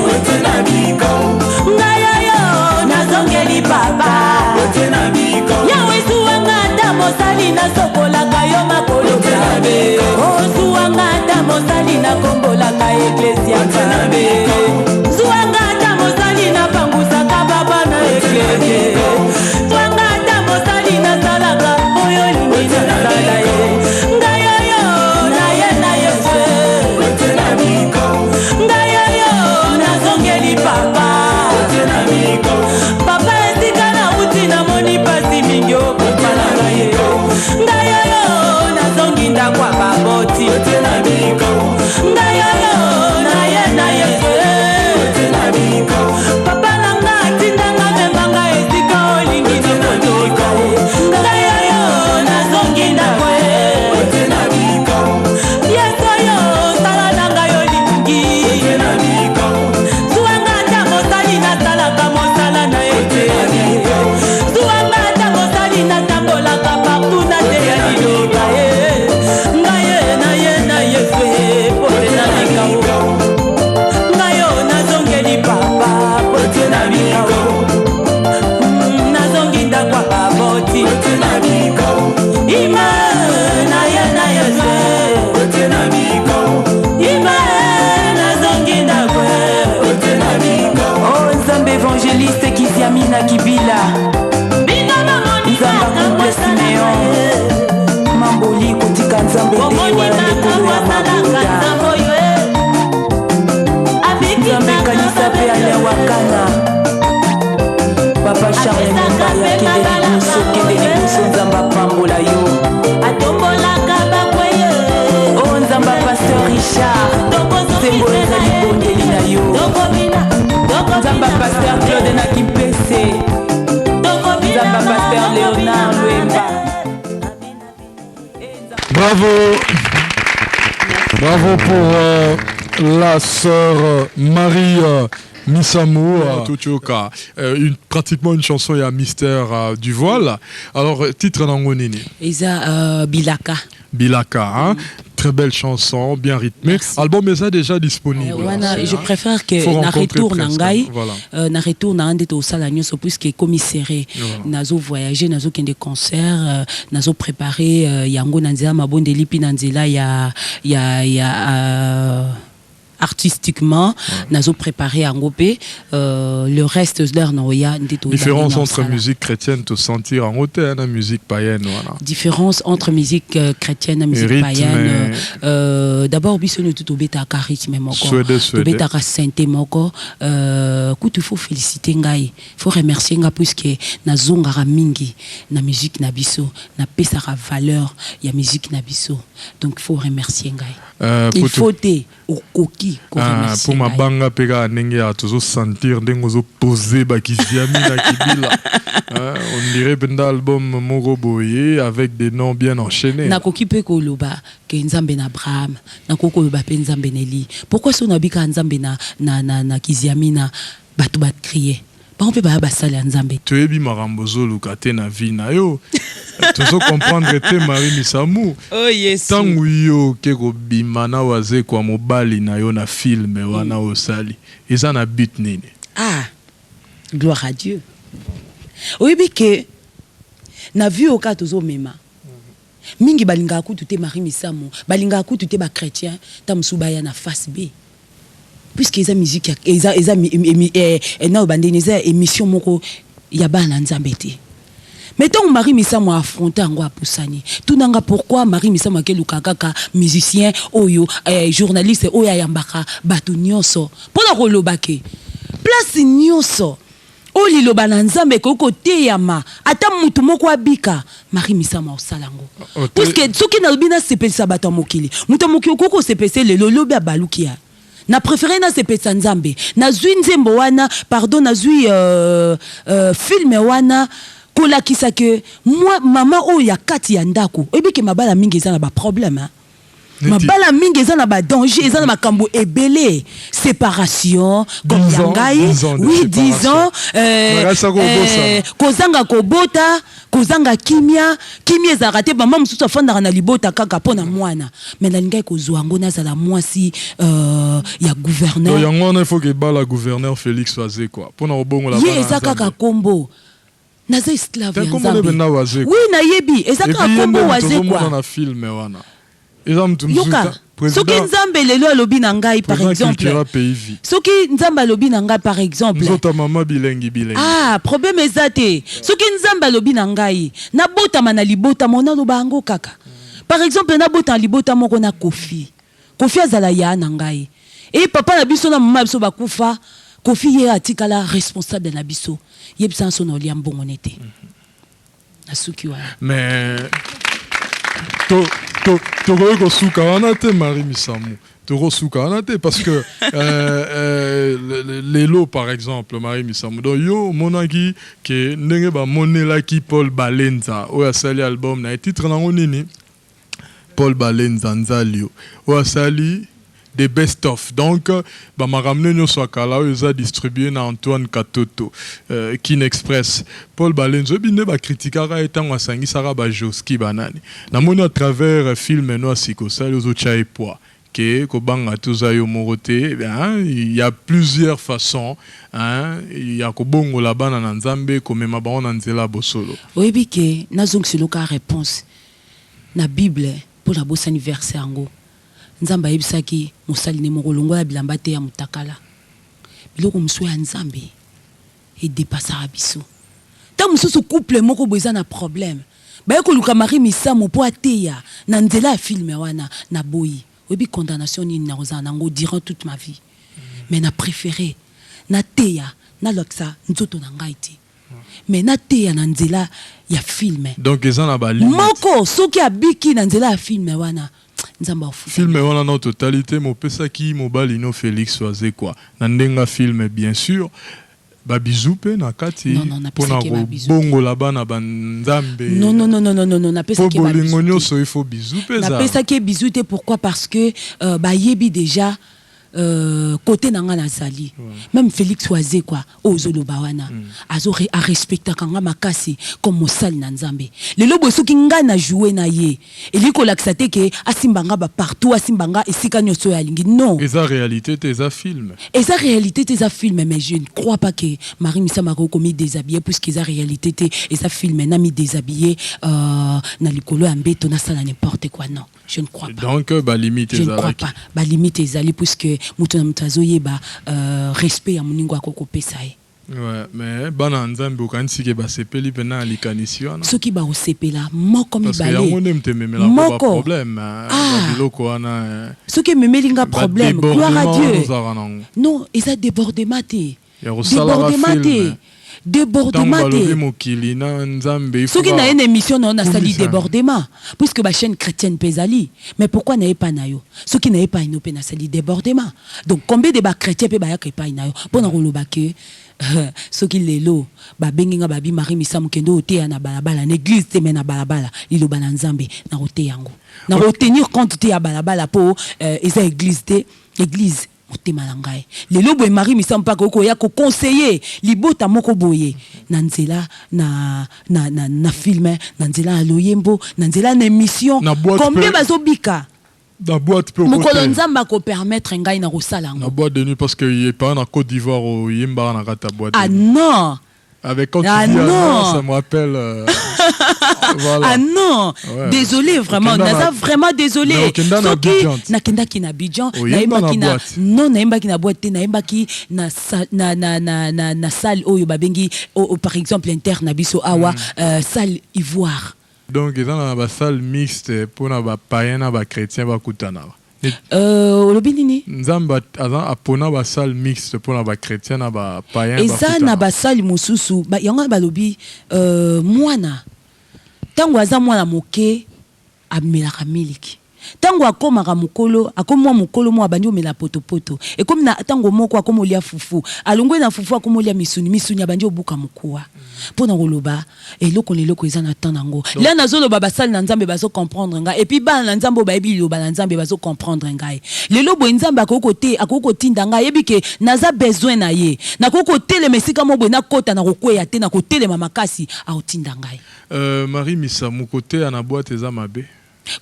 ngai oyo nazongeli papa. Yawe zuwanga ata mosali nasokolaka yo makolo nzambe, ozuwanga ata mosali nakombolaka eklesia nzambe, zuwanga ata mosali napangusaka baba na eklesia, zuwanga ata mosali nasalaka oyo olingi nasala ye, ngai oyo naye na Yesu, ngai oyo nazongeli papa, papa esika nauti namoni pasi mingi o papa na ngai ye, ngai oyo nazongi ndako ya baboti, ngai oyo naye na Yesu, papa na nga atindanga memanga esika olingi nakotoka ye, ngai oyo nazongi ndako ye, Yesu oyo sala na ngai olingi, zuwanga ata mosali nasalaka mosala na ete, zuwanga ata mosali natambolaka partout nateya liloba ye, ngai ye na ye na Yesu ye, po te nabika o, ngai oyo nazongeli papa po te nabika o, nazongi ndako ya baboti, ima na ye na Yesu, ima nazongi ndako Oh Nzambe évangéliste Kiziamina Kibila, bino bamoni Nzambe makambo couple esalaka Simeon. ye. Charles Apesaka Mombaya, mpe kende mabala liboso, kende liboso, Nzambe apambola yo. Atombolaka bakweye. O Nzambe pasteur Richard, nzembo eza libondeli na yo. Tokobina. Nzambe pasteur Claude na Kimpese, Tokobina. Nzambe pasteur Léonard Lwemba. Bravo. Bravo pour la sœur Marie Misamu Totoka. Pratiquement une chanson, il y a mystère du voile. Alors, titre nango nini? Eza Bilaka. Bilaka, hein? Très belle chanson, bien rythmée. Merci. Album est déjà disponible. Wana, Hein. je préfère que Faut na rencontrer retour na presque, ngai, voilà. na retour na nde tosala nyonso, puisque ekomi serré. Voilà. Nazo voyager, nazokende concert, nazo préparer yango na nzela mabondeli, mpi na nzela ya artistiquement nazo préparer yango mpe le reste l'heure na oya nde toyeba Différence ndenge entre osala. Musique chrétienne, te sentir en hauteur, la musique païenne, voilà. Différence entre musique chrétienne et musique Rythme païenne, d'abord biso nyonso tobetaka rythme moko, Swede, swede. tobetaka synthé moko. Kutu faut féliciter ngai, faut remercier nga, puisque nazongaka mingi na musique na biso, napesaka valeur ya musique na biso, donc faut remercier ngai. Il faut te okoki Ah, koremercier mpo ngai. Mabanga mpe kaka ndenge ya tozosentir ndenge ozopose bakiziami na kibila. Hein, on dirait mpenza album moko boye avec des noms bien enchaînés. Nakoki mpe koloba ke Nzambe na Abraham, nakoki koloba mpe Nzambe na Eli. Pourquoi so nabika Nzambe na kiziami na bato bacrier, bango mpe baya basala ya Nzambe? Toyebi makambo ozoluka te na vie na yo, tozocomprendre te, Marie Misamu. Oh Yesu. Ntango yo oke kobima na Wazekwa, mobali na yo, na film wana osali, eza na but nini? Ah, gloire à Dieu. Oyebi ke na vie oyo kaka tozomema mingi, balingaka kutu te Marie Misamu, balingaka kutu te bachrétien ta mosusu baya na face B, puisque eza musique eza na bandeni, eza émission moko ya bana Nzambe te. Mais ntango Marie Misamu affronte yango, apusani, tunanga pourquoi Marie Misamu akeluka kaka musicien oyo, journaliste oyo ayambaka bato nyonso, mpona koloba ke place nyonso oyo liloba na Nzambe ekoki koteyama, ata mutu moko abika, Marie Misamu aosala yango. Oh, Puisque soki nalobi nasepelisa bato ya mokili, moto ya mokili okoki kosepelisa lelo, lobi abaluki ya. Na préféré nasepelisa Nzambe. Nazwi nzembo wana, pardon, nazwi film wana kolakisa ke mwa mama oyo ya kati ya ndako. Oyebi ke mabala mingi eza na baproblème, hein? Mabala mingi eza na badanger, eza na makambo ebele, séparation comme 10 ya ans, ngai. 10 ans de Oui, 10 ans. Makasi akobosana. Kozanga kobota, kozanga kimia, kimia ezalaka te. Mama mosusu afandaka na libota kaka mpo na mwana, me nalingaki kozwa yango, nazala mwasi ya Donc gouverneur. Yango wana il faut kebala gouverneur Félix Wazekwa mpona kobongola Ye bana eza Nzambe. kaka kombo, naza esclave Te ya kombo nde Nzambe. mpenza Wazekwa. Oui, nayebi, eza kaka Et puis ye kombo nde moto ozomona Wazekwa. na film wana eza motu mosusu. Yoka, soki Nzambe lelo alobi na ngai, par Président exemple, Cultura Pays Vie. Soki Nzambe alobi na ngai, par exemple, Nzota mama bilengi bilengi. Ah, problème eza te. Soki Nzambe alobi na ngai nabotama na libota mo, naloba yango kaka, par exemple, nabotama libota moko na Kofi, Kofi azala ya na ngai e papa na biso na mama na biso bakufa, Kofi ye atikala responsable na biso, yebisa nso na olia mbongo ne te, nasuki wana. Mais tokoki kosuka wana te, Marie Misamu, tokosuka wana te, parce que lelo, par exemple, Marie Misamu, donc yo omonaki ke ndenge bamonelaki Paul Balenza oyo asali album na ye, titre nango nini? Paul Balenza Nzalio, oyo asali des best of, donc bamakambo nyonso ya kala oyo eza distribué na Antoine Katoto, Kin Express. Paul Balenza, oyebi nde bakritikaka ye ntango asangisaka bajoski banani. Namoni à travers film no asika osali, ozotya ye poids ke kobanga te, oza yo moko te, hein, il y a plusieurs façons, hein, ya kobongola bana na Nzambe, komema bango na nzela ya bosolo. Oyebi ke nazongisela oka réponse na Bible, mpo nabosani verset yango. Nzambe ayebisaki mosali ne moko: longola bilamba te ya motakala. Biloko mosusu ya Nzambe edepasaka biso. Ntango mosusu couple moko boye eza na problème, baye koluka Marie Misamu mpo ateya na nzela ya film wana, naboyi. Oyebi condamnation nini nakozala nango durant toute ma vie? Mais na préféré nateya, nalakisa nzoto na ngai te. Mais nateya na nzela ya film. Donc eza na ba limite. Moko soki abiki na nzela ya film wana, Nzambe afuta. Film wana na totalité mopesaki mobali no Félix Wazekwa na ndenga film, bien sûr ba bisous pe na kati. Non, non, mpona napesaki ba bisous te. Kobongola bana banzambe. Non, non, non, non, non, non, non, po napesaki ba bolingo bisous te. Nyonso il faut bisous mpe ezala. Napesaki ye bisous te. Pourquoi? Parce que bayebi déjà côté na nga nazali. Même Félix Wazekwa oyo ozoloba wana, azo arespectaka nga makasi comme mosali na Nzambe. Lelo boye soki ngai na joue na ye, elingi kolakisa te ke asimba nga bapartout, asimba nga esika nyonso oyo alingi, non. Eza réalité te, eza film. Eza réalité te, eza film. Mais je ne crois pas que Marie Misamu akoki komi déshabiller, puisque eza réalité te, eza film. Na mi déshabiller na likolo ya mbeto, nasala n'importe quoi, non, je ne crois pas. Donc balimite Je ne crois ezalaki. pas. Balimite ezali, puisque moto na moto azoyeba respect ya moningo akoki kopesa ye. Ouais, mais bana ya Nzambe, okanisi ke basepeli mpena na likanisi wana? Soki bakosepela moko, Parce que mibale, yango nde moto ememelaka moko. baproblème. Ah. Biloko wana. Soki ememeli nga problème, gloire à Badébordement wana Dieu. ozalaka nango. Non, eza débordement te. Ya kosalaka Débordement te. film, ntango Débordement balobi te. mokili na Nzambe, il faut Soki naye na émission na yo, nasali kumisa. débordement, puisque bachaîne chrétienne mpe ezali. Mais pourquoi naye epai na yo? Soki naye epai na yo mpe nasali débordement, donc combien de bachrétien mpe bayaka epai na yo mpo na koloba ke soki lelo babengi nga, babi Marie Misamu, kende oteya na balabala, na église te, mais na balabala, liloba na Nzambe, nakoteya yango, nakotenir compte te ya balabala mpo eza église te. Église motema na ngai. Lelo boye Marie Misamu mpaka okoya koconseiller libota moko boye na nzela na film, na nzela ya loyembo, na nzela na émission. Na boîte Combien bazobika? Na boîte mpe Mokolo okoteya. Nzambe akopermettre ngai na kosala Na yango. boîte de nuit, parce que epa na Côte d'Ivoire oyembaka na kati ya boîte Ah de nuit. non. Avec quand tu Ah dis ah non, non. ça me rappelle voilà. Ah non. Ouais. Désolé vraiment. Okenda Naza vraiment désolé. Mais okenda na Soki Abidjan. Nakendaki na Abidjan. Oyemba na Nayembaki na boîte. Non, nayembaki na boîte te, nayembaki na salle oyo babengi oh, par exemple inter na biso awa, salle Ivoire. Donc eza na basalle mixte mpona bapayen na bachrétien bakutanaka. Olobi nini? Nzambe aza apona basalle mixte mpona bachrétien na bapayen. Eza na basali mosusu yango wana balobi mwana ntango aza mwana moke amelaka miliki, ntango akomaka mokolo, akomi mwa mokolo moko, abandi omela potopoto, ekomi na ntango moko akomi olia fufu, alongwe na fufu akomi olia misuni, misuni abandi obuka mokuwa. Mpo na koloba eloko na eloko eza na temps nango. Lelo nazoloba, basali na Nzambe bazocomprendre ngai, et puis bana na Nzambe oyo bayebi liloba na Nzambe bazocomprendre ngai. Lelo boye Nzambe akoki kote, akoki kotinda ngai, ayebi ke naza besoin na ye, nakoki kotelema esika mo boye, nakota na kokweya te, na kotelema makasi, akotinda ngai. Marie Misamu, koteya na boîte eza mabe?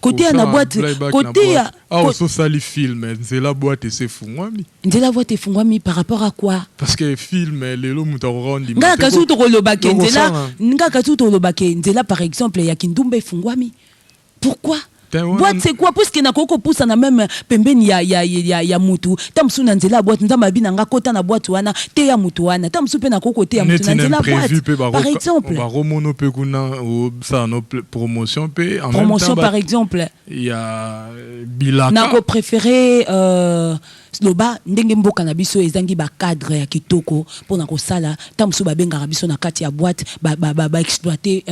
Koteya na boîte, koteya Awa ososali film, nzela boîte ese efungwami. Nzela boîte efungwami par rapport à quoi? Parce que film lelo moto akoka ondima. Ngai kasi tokoloba ke nzela, Tokosala. ngai kasi tokoloba ke nzela par exemple ya kindumba efungwami, pourquoi? Boîte, c'est quoi? Puisque nakoki kopusana même pembeni ya mutu ta mosusu na nzela ya boîte, Nzambe abi na nga kota na boîte wana, teya mutu wana, ta mosusu mpe nakoki koteya mutu Neti na na nzela ya imprévu boîte mpe par exemple. Baromono mpe kuna osala no promotion mpe en même Promotion temps par exemple. Ya bilaka. Nakopréféré loba ndenge mboka na biso ezangi bacadre ya kitoko mpona kosala. Ta mosusu babengaka biso na kati ya boîte, baexploite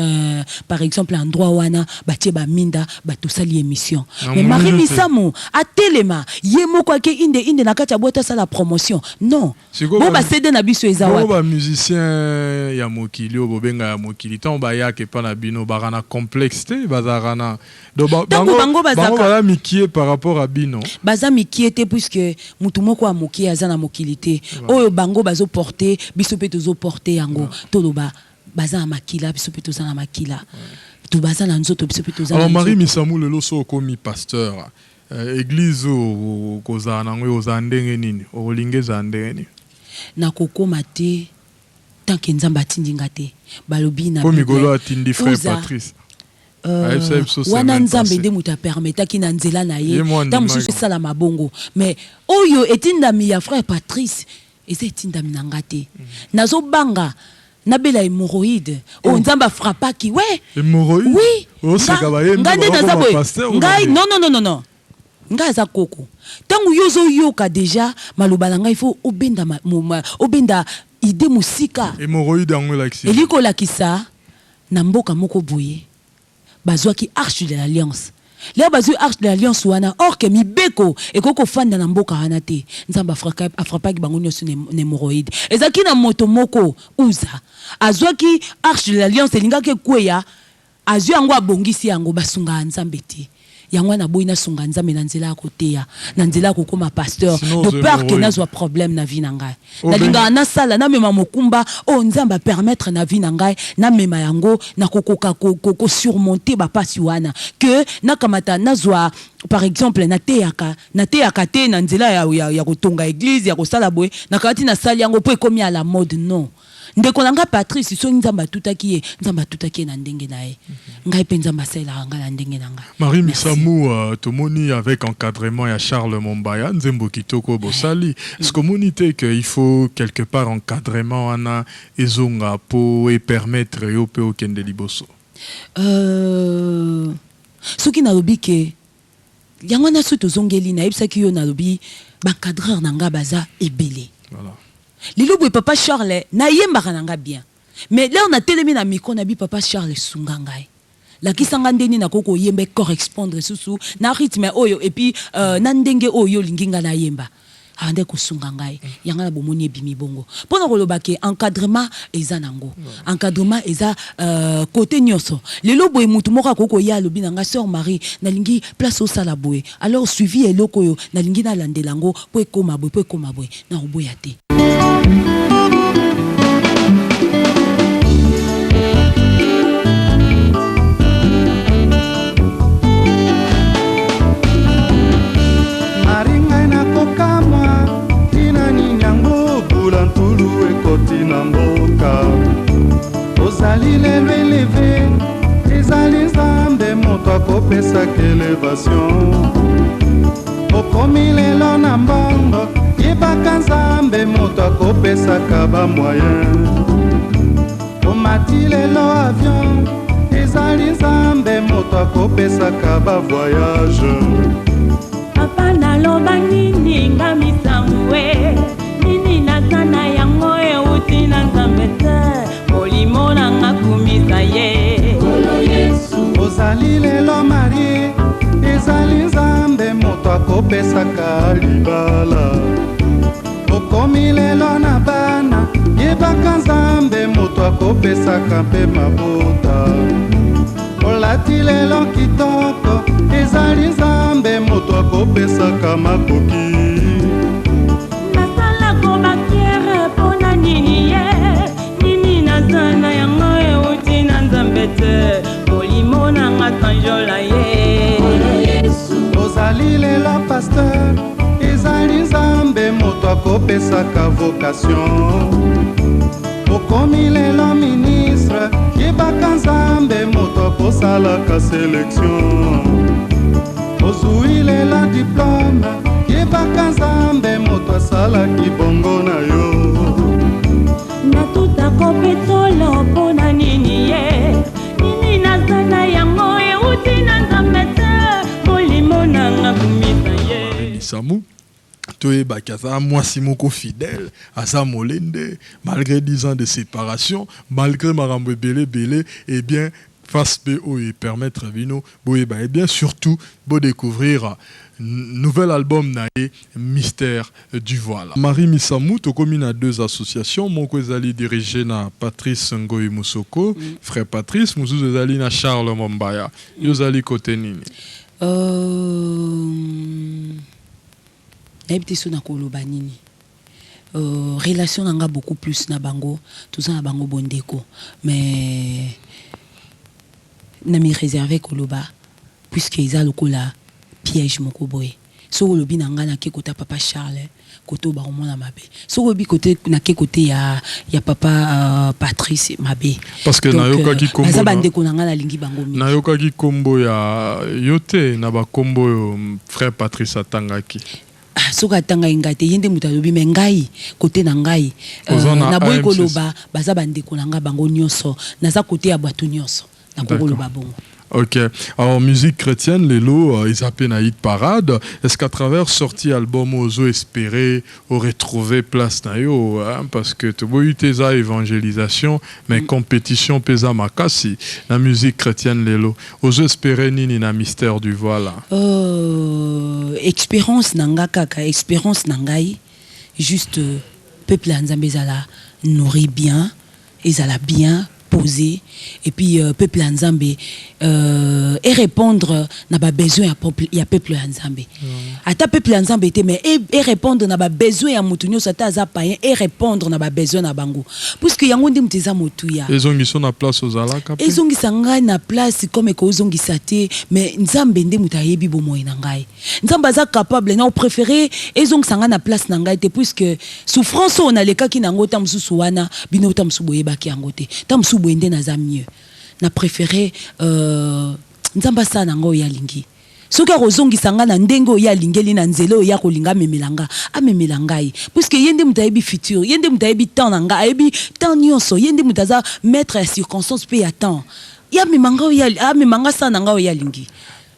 par exemple endroit wana, batie baminda, batosali émission. Na Mais Marie molili te. Misamu atelema ye moko, ake inde inde na kati ya boîte, asala promotion, non. Sikoyo Bo basede na biso eza Bongo wapi? Bamusicien ya mokili oyo bobenga ya mokili, ntango bayaka epa na bino, baka na complexe te? Bazalaka na donc Ntango bango bazalaka- bango baza mikie par rapport à bino? Baza mikie te, puisque mutu moko ya mokie aza na mokili te. Oyo bango bazoporte, biso mpe tozoporte yango. Toloba baza na makila, biso mpe toza na makila. To baza na nzoto, biso mpe toza na Alors Marie nzoto. Misamu, lelo so okomi pasteur, église oyo kozala nango ozala ndenge nini? Okolinga ezala ndenge nini? Nakokóma te tant que Nzambe atindi nga te. Balobi na Mpo Bible, mikolo atindi frère Uza, Patrice. Ayebisa biso wana semaine Nzambe passée. nde moto apermetaki na nzela na ye. Ye mwa Ntango mosusu andimaki. esalama bongo, mais oyo etindami ya frère Patrice eza etindami na nga te. Nazobanga nabela hémorroïde oyo Nzambe afrapaki we. Hémorroïde? Oui. Oseka bayembi Ngai nde naza bakoma boye. pasteur Ngai ou non, non, non, non, non, ngai aza koko. Ntango yo ozoyoka déjà maloba na ngai, faut obenda obenda. Idée mosika. Hémorroïde yango elakisi? Elingi kolakisa na mboka moko boye bazwaki arche de l'alliance. Lelo bazwi arche de l'alliance wana, or que mibeko ekoki kofanda na mboka wana te. Nzambe afrappaki bango nyonso na hémorroïde. Ezalaki na moto moko, Uza, azwaki arche de l'alliance, elingaki ekweya, azwi yango abongisi yango. Basungaka Nzambe te. Yango wana naboyi nasunga Nzambe na nzela ya koteya, na nzela ya kokoma pasteur, Sinon de ozwa peur que hémorroïde. nazwa problème na vie na ngai. Obengi Nalingaka nasala, namema mokumba oyo Nzambe a permettre na vie na ngai, namema yango, nakokoka ko, ko, ko surmonter ba pasi wana. Que nakamata, nazwa, par exemple, nateyaka, nateyaka te na nzela ya, ya, ya kotonga eglise, ya kosala boye, nakamati nasali yango po ekomi à la mode, non. Ndeko na nga Patrice, soki Nzambe atutaki ye, Nzambe atutaki ye na ndenge na ye. Ngai pe Nzambe asalelaka ngai na ndenge na ngai. Marie Merci. Misamu, tomoni avec encadrement ya Charles Mombaya, nzembo kitoko bosali. Est-ce que omoni te que il faut quelque part encadrement wana ezonga po e permettre yo pe okende liboso? Soki nalobi ke yango wana soki tozongeli, nayebisaki yo nalobi ba encadreur na nga baza ebele. Voilà. Lelo boye papa Charles nayembaka na nga bien, mais l'heure natelemi na micro nabi papa Charles sunga ngai, lakisa nga ndenge nini nakoki koyemba e correspondre susu na rythme oyo et puis na ndenge oyo yo olingi nga nayemba. Abandaki kosunga ngai, yango wana bomoni ebimi bongo. Pona koloba ke encadrement eza nango, encadrement eza cote nionso. Lelo boye mutu moko akoki koya alobi na nga sœur Marie nalingi place osala boye, alors suivi ya eloko oyo nalingi nalandela yango po ekoma boye, po ekoma boye, nakoboya te. Marie ngai nakokamwa tina nini yango bula ntulu ekoti na mboka. Ozali lelo eleve, ezali Nzambe moto akopesaka elevation. Okomi lelo na mbongo, yebaka Nzambe moto akopesaka ba moyen. Omati lelo avion, ezali Nzambe moto akopesaka ba voyage. Papa naloba nini nga misamu e, nini naza na yango euti na Nzambe te, molimo na nga kumisa ye. Ozali lelo marie, ezali Nzambe moto akopesaka libala. Okomi lelo na bana, yebaka Nzambe moto akopesaka mpe mabota. Olati lelo kitoko, ezali Nzambe moto akopesaka makoki. Nasalako bakiere mpona nini ye, nini naza na yango euti na Nzambe te, molimo na nga sanjola ye. Ozali lelo pasteur, ezali Nzambe moto akopesaka vocation. Okomi lelo ministre, yebaka Nzambe moto akosalaka sélection. Ozwi lelo diplôme, yebaka Nzambe moto asalaki bongo na yo. Natutako mpe tolo mpona nini ye, nini naza na yango euti na Nzambe te, molimo na nga kumisa ye. Marie Misamu, toyebaki aza mwasi moko fidèle, aza molende, malgré 10 ans de séparation, malgré makambo ebele ebele, eh bien face B oyo permettre bino boyeba, et bien surtout bo découvrir nouvel album na ye Mystère du voile. Marie Misamu, tokomi na deux associations, moko ezali dirigé na Patrice Ngoyi Musoko, frère Patrice, mosusu ezali na Charles Mombaya. Yo ozali côté nini? Nayebi te so nakoloba nini. Relation na nga beaucoup plus na bango, toza na bango bondeko, mais na mi réserver koloba puisque eza lokola piège moko boye. Soki olobi na nga nake kota papa Charles, kote oyo bakomona mabe. Soki olobi kote nake kote ya papa Patrice, mabe. Parce que Donc, nayokaki kombo baza na bandeko na nga, nalingi bango mingi. Nayokaki kombo ya yo te na bakombo oyo frère Patrice atangaki. Ah, soki atangaki ngai te, ye nde moto alobi, mais ngai kote na ngai, Oza na naboyi AMCC. koloba, baza bandeko na nga bango nyonso, naza kote ya bato nyonso, nakoki koloba bongo. Ok. Alors, musique chrétienne, lelo, eza pe na hit parade. Est-ce qu'à travers sortie album ozo espérer retrouver place na yo, hein, parce que toboyi te eza évangélisation, mais compétition pe eza makasi na musique chrétienne lelo. Ozo espérer nini na mystère du voile? Expérience na nga kaka, expérience na ngai, juste peuple ya Nzambe ezala nourri bien, ezala bien posé, et puis peuple ya Nzambe et répondre na ba besoin ya peuple ya Nzambe. Ata peuple ya Nzambe te, mais et répondre na ba besoin ya mutu nyonso, ata aza païen, et répondre na ba besoin na bango, puisque yango nde mutu eza motuya. Ezongisa na place ozalaka pe? Ezongisa ngai na place comme ekozongisa te, mais Nzambe nde moto ayebi bomoi na ngai. Nzambe aza capable na opréféré ezongisa ngai na place na ngai te, puisque souffrance oyo nalekaki nango, ta mosusu wana bino ta mosusu boyebaki yango te, ta mosusu boye nde naza mieux. Na préféré Nzambe asala na ngai oyo alingi. Soki akozongisa ngai na ndenge oyo alingeli, na nzela oyo akolinga amemela nga, amemela ngai, puisque ye nde moto ayebi futur, ye nde moto ayebi temps na ngai, ayebi temps nyonso. Ye nde moto aza maître ya circonstance mpe ya temps. Ye amema ngai oyo amema ngai, asala na ngai oyo alingi.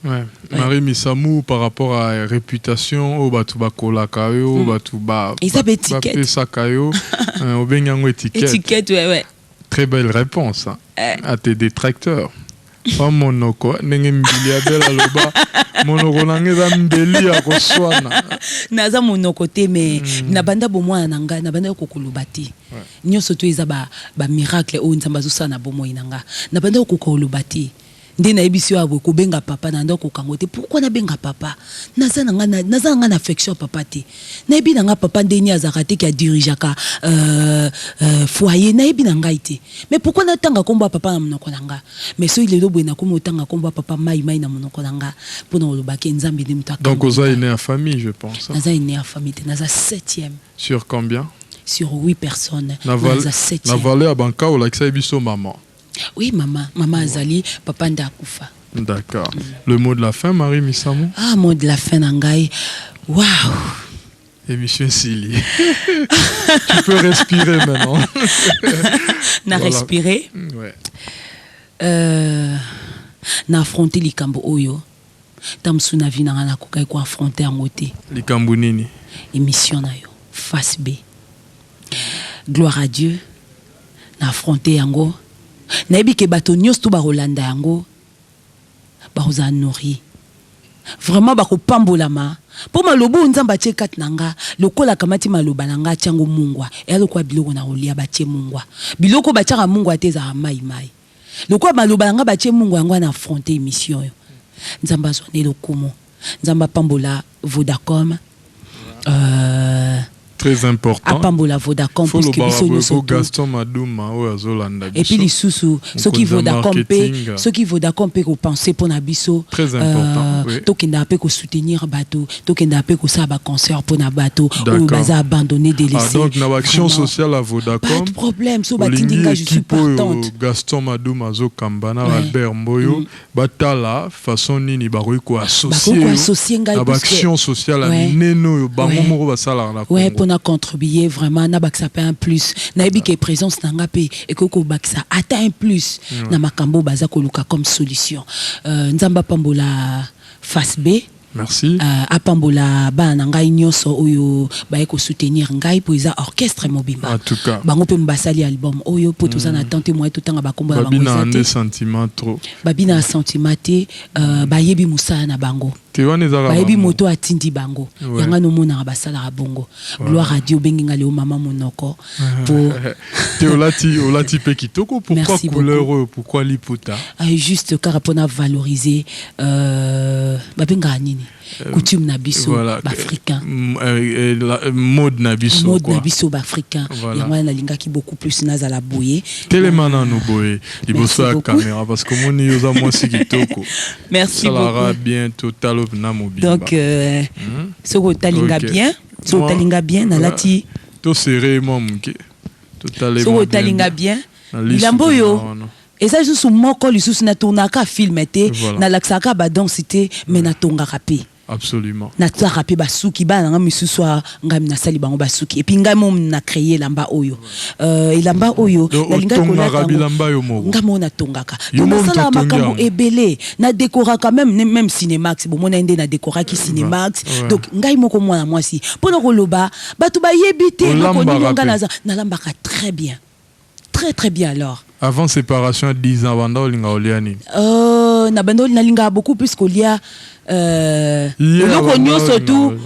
Ouais. Marie Misamu, par rapport à réputation oyo bato bakolaka yo, bato ba Eza ba étiquette. Bapesaka yo, obengi yango étiquette? Étiquette, ouais. Très belle réponse, hein, Eh. à tes détracteurs. Pa monoko ndenge mbili abel aloba, monoko na ngai eza mbeli ya koswana. Naza monoko te, mais na banda bomwana na ngai, na banda kokoloba te. Nyonso to eza bamiracle oyo Nzambe azosala na bomoi na nga. Na banda kokoka koloba te. Nde nayebisi yo aboye kobenga papa na nda kokango te. Pourquoi nabenga papa? Naza na nga na affection ya papa te. Nayebi na nga papa ndeni azalaka te, ki adirigeaka foyer, nayebi na ngai te. Mais pourquoi natanga nkombo ya papa na monoko na nga? Mais soki lelo boye nakomi otanga nkombo ya papa mai mai na monoko na nga, mpona kolobaki Nzambe nde moto. Donc oza aîné ya famille, je pense, hein? Naza aîné ya famille te, naza septième. Sur combien? Sur huit personnes. Naza na septième. Valeur ya banka olakisa biso mama. Oui, mama, mama azali, papa nde akufa. D'accord. Le mot de la fin, Marie Misamu? Ah, mot de la fin na ngai, wow. Émission esili, tu peux respirer maintenant. Na Voilà. Respirer. Na affronter likambo oyo ta mosusu na vie na ngai nakokaki koaffronter yango te. Likambo nini? Émission na yo Face B. Gloire à Dieu, na affronter yango. Nayebi ke bato nyonso to bakolanda yango bakozala nourri vraiment, bakopambolama, mpo maloba oyo Nzambe atie kati na nga, lokola akamati maloba na nga, atia yango mungwa, eya lokola biloko na kolia batie mungwa. Biloko oyo batiaka mungwa te ezalaka mai mai. Lokola maloba na nga batie mungwa, yango wana affronte émission oyo. Nzambe azwa nde lokumu. Nzambe apambola Vodacom. Très important. Apambola Vodacom, puisque biso nyonso. Gaston Maduma oyo azolanda. Et puis lisusu soki Vodacom mpe, soki Vodacom mpe kopense mpo na biso. Très important, oui. Tokendaka mpe kosoutenir bato, tokendaka mpe kosala baconcert mpo na bato oyo baza abandonné, délaissé. Ah, donc na baaction sociale ya Vodacom. Pas de problème, so batindi nga, je suis partante. Gaston Maduma azokamba na Albert Mboyo, batala façon nini bakoki koassocier na baaction sociale ya minene oyo bango moko basalaka na Ouais, mpona contribuer vraiment, nabakisa mpe un plus. Nayebi ke présence na nga mpe ekoki kobakisa ata un plus na makambo oyo baza koluka comme solution. Nzambe apambola Face B. Merci. Apambola bana na ngai nyonso oyo baye kosoutenir ngai, mpo eza orchestre mobimba. En tout cas. Bango mpe basali album oyo, mpo toza na temps te, moye totanga bakombo na bango eza te. Sentiment trop. Babina na sentiment te, bayebi mosala na bango. Te, wana ezaka bayebi moto atindi bango. Yango nomonaka basalaka bongo. Gloire à Dieu. Obengi nga leo mama monoko po Te, olati mpe kitoko. Pourquoi couleur oyo? Pourquoi liputa? Juste kaka mpona valoriser, babengaka nini, coutume na biso baafricain. Mode na biso. Mode na biso baafricain. Yango wana nalingaki beaucoup plus nazala boye. Telema nanu boye liboso ya caméra, parce que omoni yo oza mwasi kitoko. Merci. Salaka bien, totalo na mobimba. Donc soki otalinga bien, soki otalinga bien, nalati Tosere mwa moke. Soki otalinga bien, bilamba oyo eza lisusu moko lisusu. Natournaka film te, nalakisaka badanse te, mais natongaka mpe. Absolument. Natiaka mpe basuki bana na ngai misusu a ngai nasali bango basuki et puis ngai mo na créé elamba oyo, elamba oyo Donc, nalingaki otongaka kolata yango. Bilamba yo moko? Ngai moko natongaka. Yo Donc moko nasalaka moto otongi makambo yango? Ebele nadekoraka, même Cinemax, bomona ye nde nadekoraki Cinemax. Donc ngai moko mwana mwasi, mpona koloba bato bayebi te eloko nini Olambaka ngai pe? Naza nalambaka très bien, très très bien alors. Avant séparation ya 10 ans, banda olinga olia nini? Na banda nalingaka beaucoup plus kolia Ye eloko abanda nyonso olinga tu.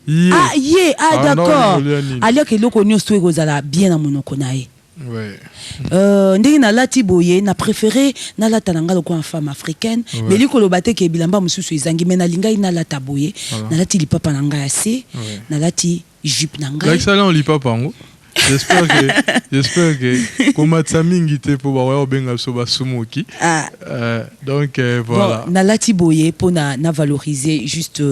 Ye. Ah ye, ah Abanda d'accord. olinga olia nini? Aliaka eloko nyonso oyo ekozala bien na monoko na ye. Ndenge nalati boye, na préféré nalata na ngai lokola femme africaine. Mais eli koloba te ke bilamba mosusu ezangi, mais nalingai nalata boye. Nalati lipapa na ngai ya se, nalati jupe na ngai. Lakisa nano lipapa yango. J'espère que komatisa mingi te mpo bakoya kobenga biso basumuki. Ah. Donc voilà. Bon, nalati boye mpo na valoriser juste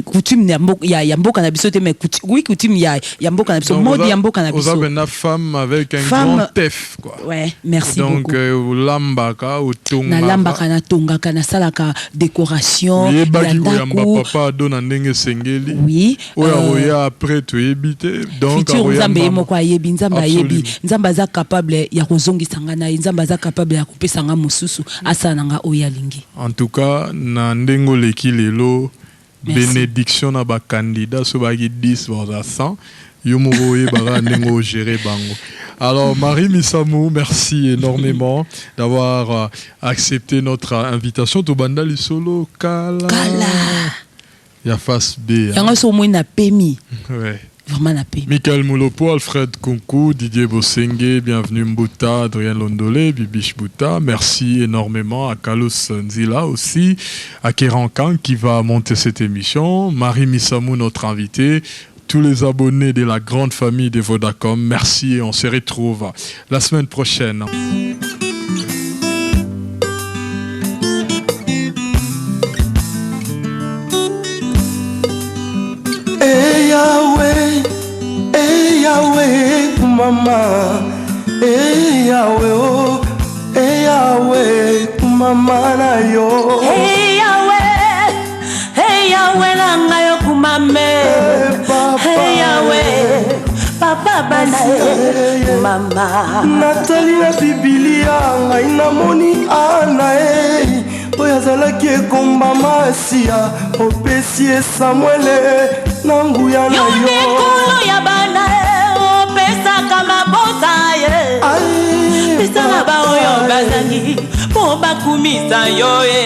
coutume ya mboka na biso te, mais oui, coutume ya mboka na biso, Donc, mode ya mboka na oza biso. Mpenza femme avec un Femme- grand F, quoi. Ouais, merci Donc beaucoup. Olambaka, otongaka. Nalambaka, natongaka, nasalaka décoration ya Oyebaki koyamba ndako. Papa ado na ndenge esengeli. Oui. Oyo akoya après toyebi te, donc Futur, Nzambe ye akoyamba. moko ayebi. Nzambe ayebi. Absolument. Nzambe aza capable ya kozongisa nga na ye, Nzambe aza capable ya kopesa nga mosusu, asala na nga oyo alingi. En tout cas, na ndenge oleki lelo, Merci. bénédiction na bacandidat so bayaki 10, baza 100. Yo moko oyebaka ndenge ogérer bango. Alors Marie Misamu, merci énormément d'avoir accepté notre invitation. Tobanda lisolo kala. Kala. Ya face B, hein. Yango so omoi na pemi. Vraiment na pemi. Michael Moulopo, Alfred Kunku, Didier Bossenge, bienvenue Mbouta, Adrien Londolé, Bibiche Bouta. Merci énormément à Kalous Nzila aussi, à Kerankan qui va monter cette émission, Marie Missamou, notre invitée, tous les abonnés de la grande famille de Vodacom. Merci et on se retrouve la semaine prochaine. Hey Yahweh, hey Yahweh, mama, hey Yahweh, oh, hey Yahweh, mama na yo. Hey Yahweh, hey Yahweh na ngai okumame. Hey Yahweh, papa bana ye mama. Natali na Bibilia, ngai namoni Ana e oyo azalaki ekomba Masiya, opesi ye Samuele na nguya na Yo nde yo. Nkolo ya bana ye, opesaka mabota ye, pesa na baoyo bazangi mpo bakumisa yo ye.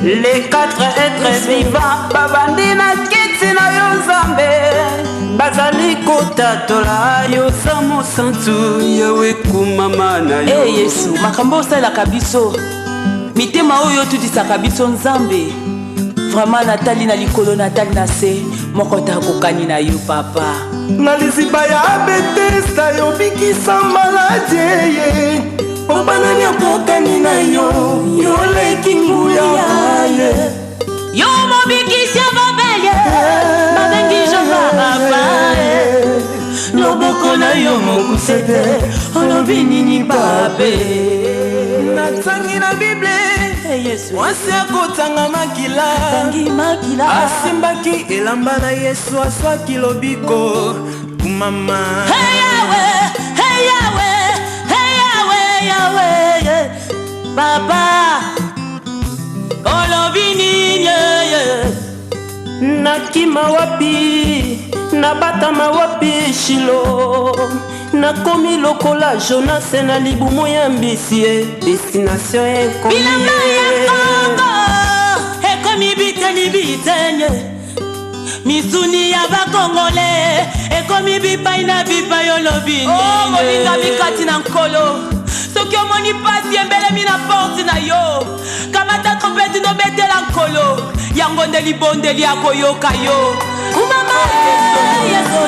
Les quatre êtres vivants babandi na kiti na yo Nzambe, bazali kotatola yo sa mosantu, Yawe, kumama na yo. E Yesu, makambo osalelaka biso, mitema oyo otutisaka biso, Nzambe, vraiment natali na likolo, natali na se, moko te akokani na yo, papa. Na liziba ya Betesda yobikisa maladi eye obanani akokani na yo, yoleki nguya ye. Yo mobikisi ya babele babengi Jehova Rafa, loboko na yo mokuse te, olobi nini babe? Natangi na Bible, mwasi akotanga makila asimbaki elamba na Yesu, aswaki lobiko, kumama. Hey Yahweh, hey Yahweh, hey Yahweh, Yahweh, yeah. Papa, olobi nini? Yeah. Nakima wapi, nabatama wapi, Shilo? Nakomi lokola Jonas na libumu ya mbisi ye, destination ekomi. Bilamba ya Kongo ekomi biteni biteni, misuni ya bakongole ekomi bipai na bipai, olobi. O molingami kati na Nkolo, soki omoni pasi embelemi na porte na yo, kamata trompete, nobetela Nkolo, yango nde libondeli akoyoka yo. Kumama Yesu.